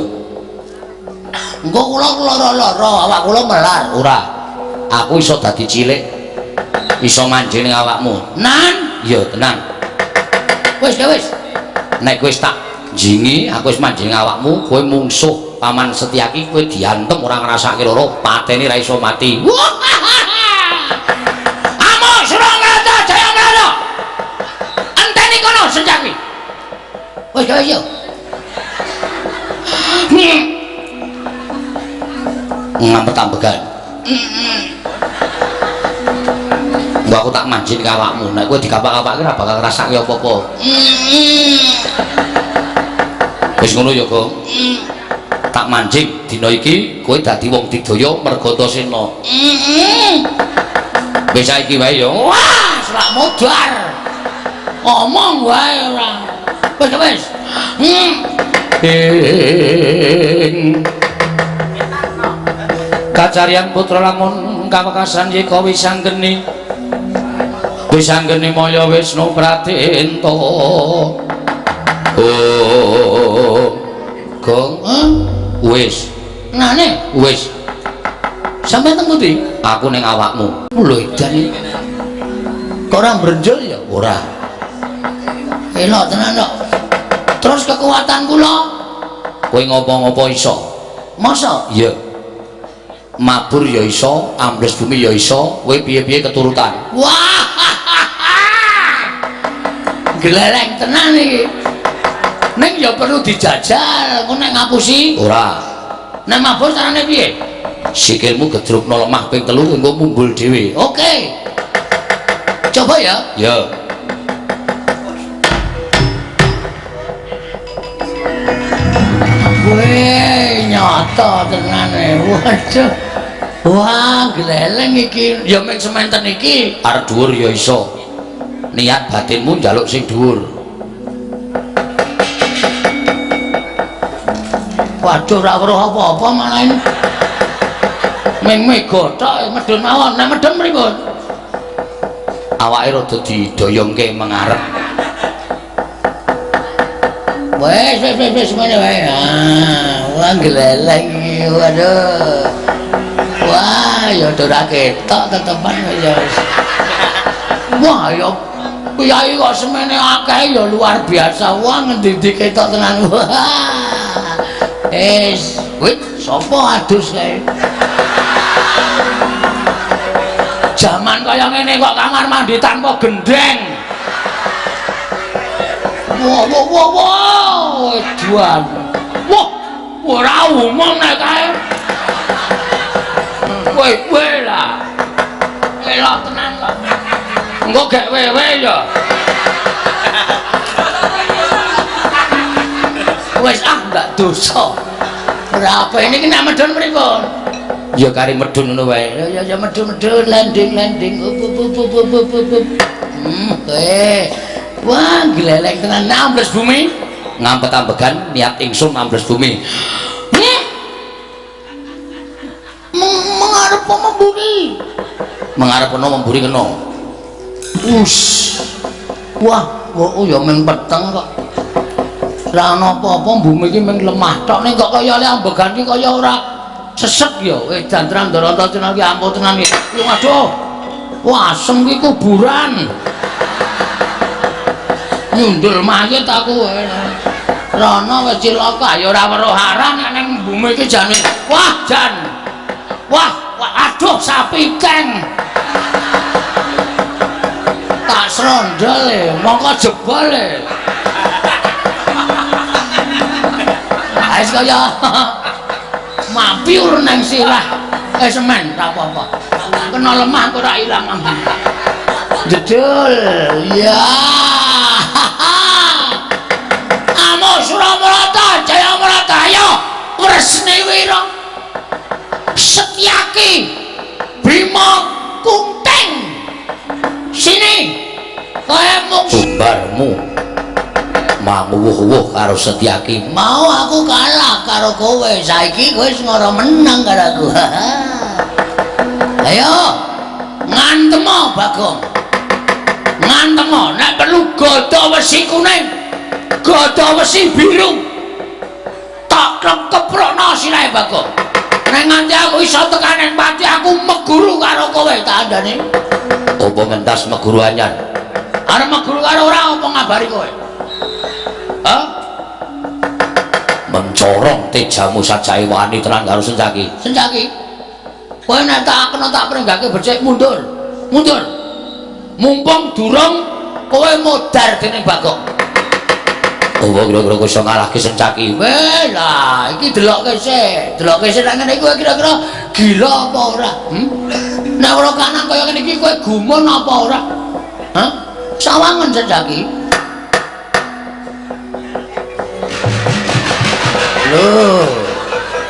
Engko kula lara-lara, awak kula melar. Ora. Aku iso dadi cilik. Iso manjing ning awakmu. Nan? Iya, tenang. Wis, ya wis. Nek kowe tak jingi, aku wis manjing awakmu, kowe mungsuh Paman Setyaki, kowe diantem ora ngrasake lara, pateni ra iso mati. Amuk Surangrata Jayangrana. Enteni kono Setyaki. Wis, ya wis yo. Ngampet ambegan. Engko aku tak manjing ke awakmu. Nek kowe dikapak-kapake ora bakal ngrasake apa-apa. Wis ngono ya, Gong. Tak mancing dina iki kowe dadi wong digdaya merga Antasena. Wis saiki wae ya. Wah, selak modar. Omong wae ora. Wis wis. Ing kacarian putra lamun kawekasan yeka wisanggeni. Wisanggeni maya Wisnu Pratenta. Oh. Gong. Wis. Nane? Wis. Sampeyan teng pundi? Aku ning awakmu. Lho edan iki. Kok ora mbrenjol ya? Ora. Elok tenan kok. Terus kekuatan kula kowe ngopo-ngopo iso. Masa? Iya. Mabur ya iso, ambles bumi ya iso, kowe piye-piye keturutan. Wah. Gleleng tenan iki. Ning ya perlu dijajal, engko nek ngapusi ora. Nek mabur carane piye? Sikilmu gedrukno lemah ping 3 engko mumbul dhewe. Oke. Coba ya. Ya. Weh, nyata tenane. Waduh. Wah, gleleng iki. Ya mung sementen iki. Arep dhuwur ya iso. Niat batinmu njaluk sing dhuwur. Waduh, ora weruh apa-apa malah ini. Ming mega tok medhun mawon. Nek medhun pripun? Awake rada didoyongke mengarep. Wes wes wes wes semene wae. Ah, wah gleleng iki. Waduh. Wah, ya ora ketok tetepan ya. Wah, ya kiai kok semene akeh ya luar biasa. Wah, ngendi-endi ketok tenan. Wah. Wis, wit sapa adus kae? Jaman kaya ngene kok kamar mandi tanpa gendeng. Wah, wah, wah, wah, edan. Wah, ora umum nek kae. Kowe kowe lah. Elok tenan kok. Engko gek wewe ya. Wis ah ndak dosa. Ora apa ini nek medhun pripun? Ya kari medhun ngono wae. Ya ya medhun-medhun landing-landing. Up up up up up up. Wah, gleleng tenan ambles bumi. Ngampet-ambegan niat ingsun ambles bumi. Mengarep memburi. Mengarep ana memburi kena. Us. Wah, kok ya mung peteng kok. Ora ana apa-apa bumi iki mung lemah tok ning kok kaya le ambegan iki kaya ora sesek ya. Edan tenan Ndoranta tenan iki ampuh tenan iki. Aduh. Wah, asem iki kuburan. Nyundul mayit aku. Rono wis cilaka ya ora weruh arah nek ning bumi iki jane. Wah, jan. Wah, aduh sapi keng. Tak srondol e, mongko jebol e. Wis kaya mampir nang sirah. Semen ra apa-apa. Kena lemah kok ora ilang ambu. Jedul. Ya. Amo Suramarata Jayamarata ayo Wresni Wira Setyaki Bima Kunting. Sini. Kowe mung sumbarmu manguwuh-wuh karo Setyaki. Mau aku kalah karo kowe, saiki kowe wis ngoro menang karo aku. Ayo ngantemo Bagong. Ngantemo nek perlu gada wesi kuning, gada wesi biru. Tak keprokno sirahe Bagong. Nek nganti aku iso tekanen pati aku meguru karo kowe tak andane. Apa mentas meguru anyar? Arep meguru karo ora apa ngabari kowe? Hah? Mencorong tejamu sajae wani tenan karo Sencaki. Sencaki. Kowe nek tak kena tak prenggake becik mundur. Mundur. Mumpung durung kowe modar dening Bagong. Apa kira-kira kowe iso ngalahke Sencaki? Weh lah, iki delokke sik. Delokke sik nek ngene kowe kira-kira gila apa ora? Nek ora kanan kaya ngene iki kowe gumun apa ora? Hah? Sawangen Sencaki. Loh,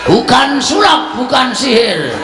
bukan sulap, bukan sihir.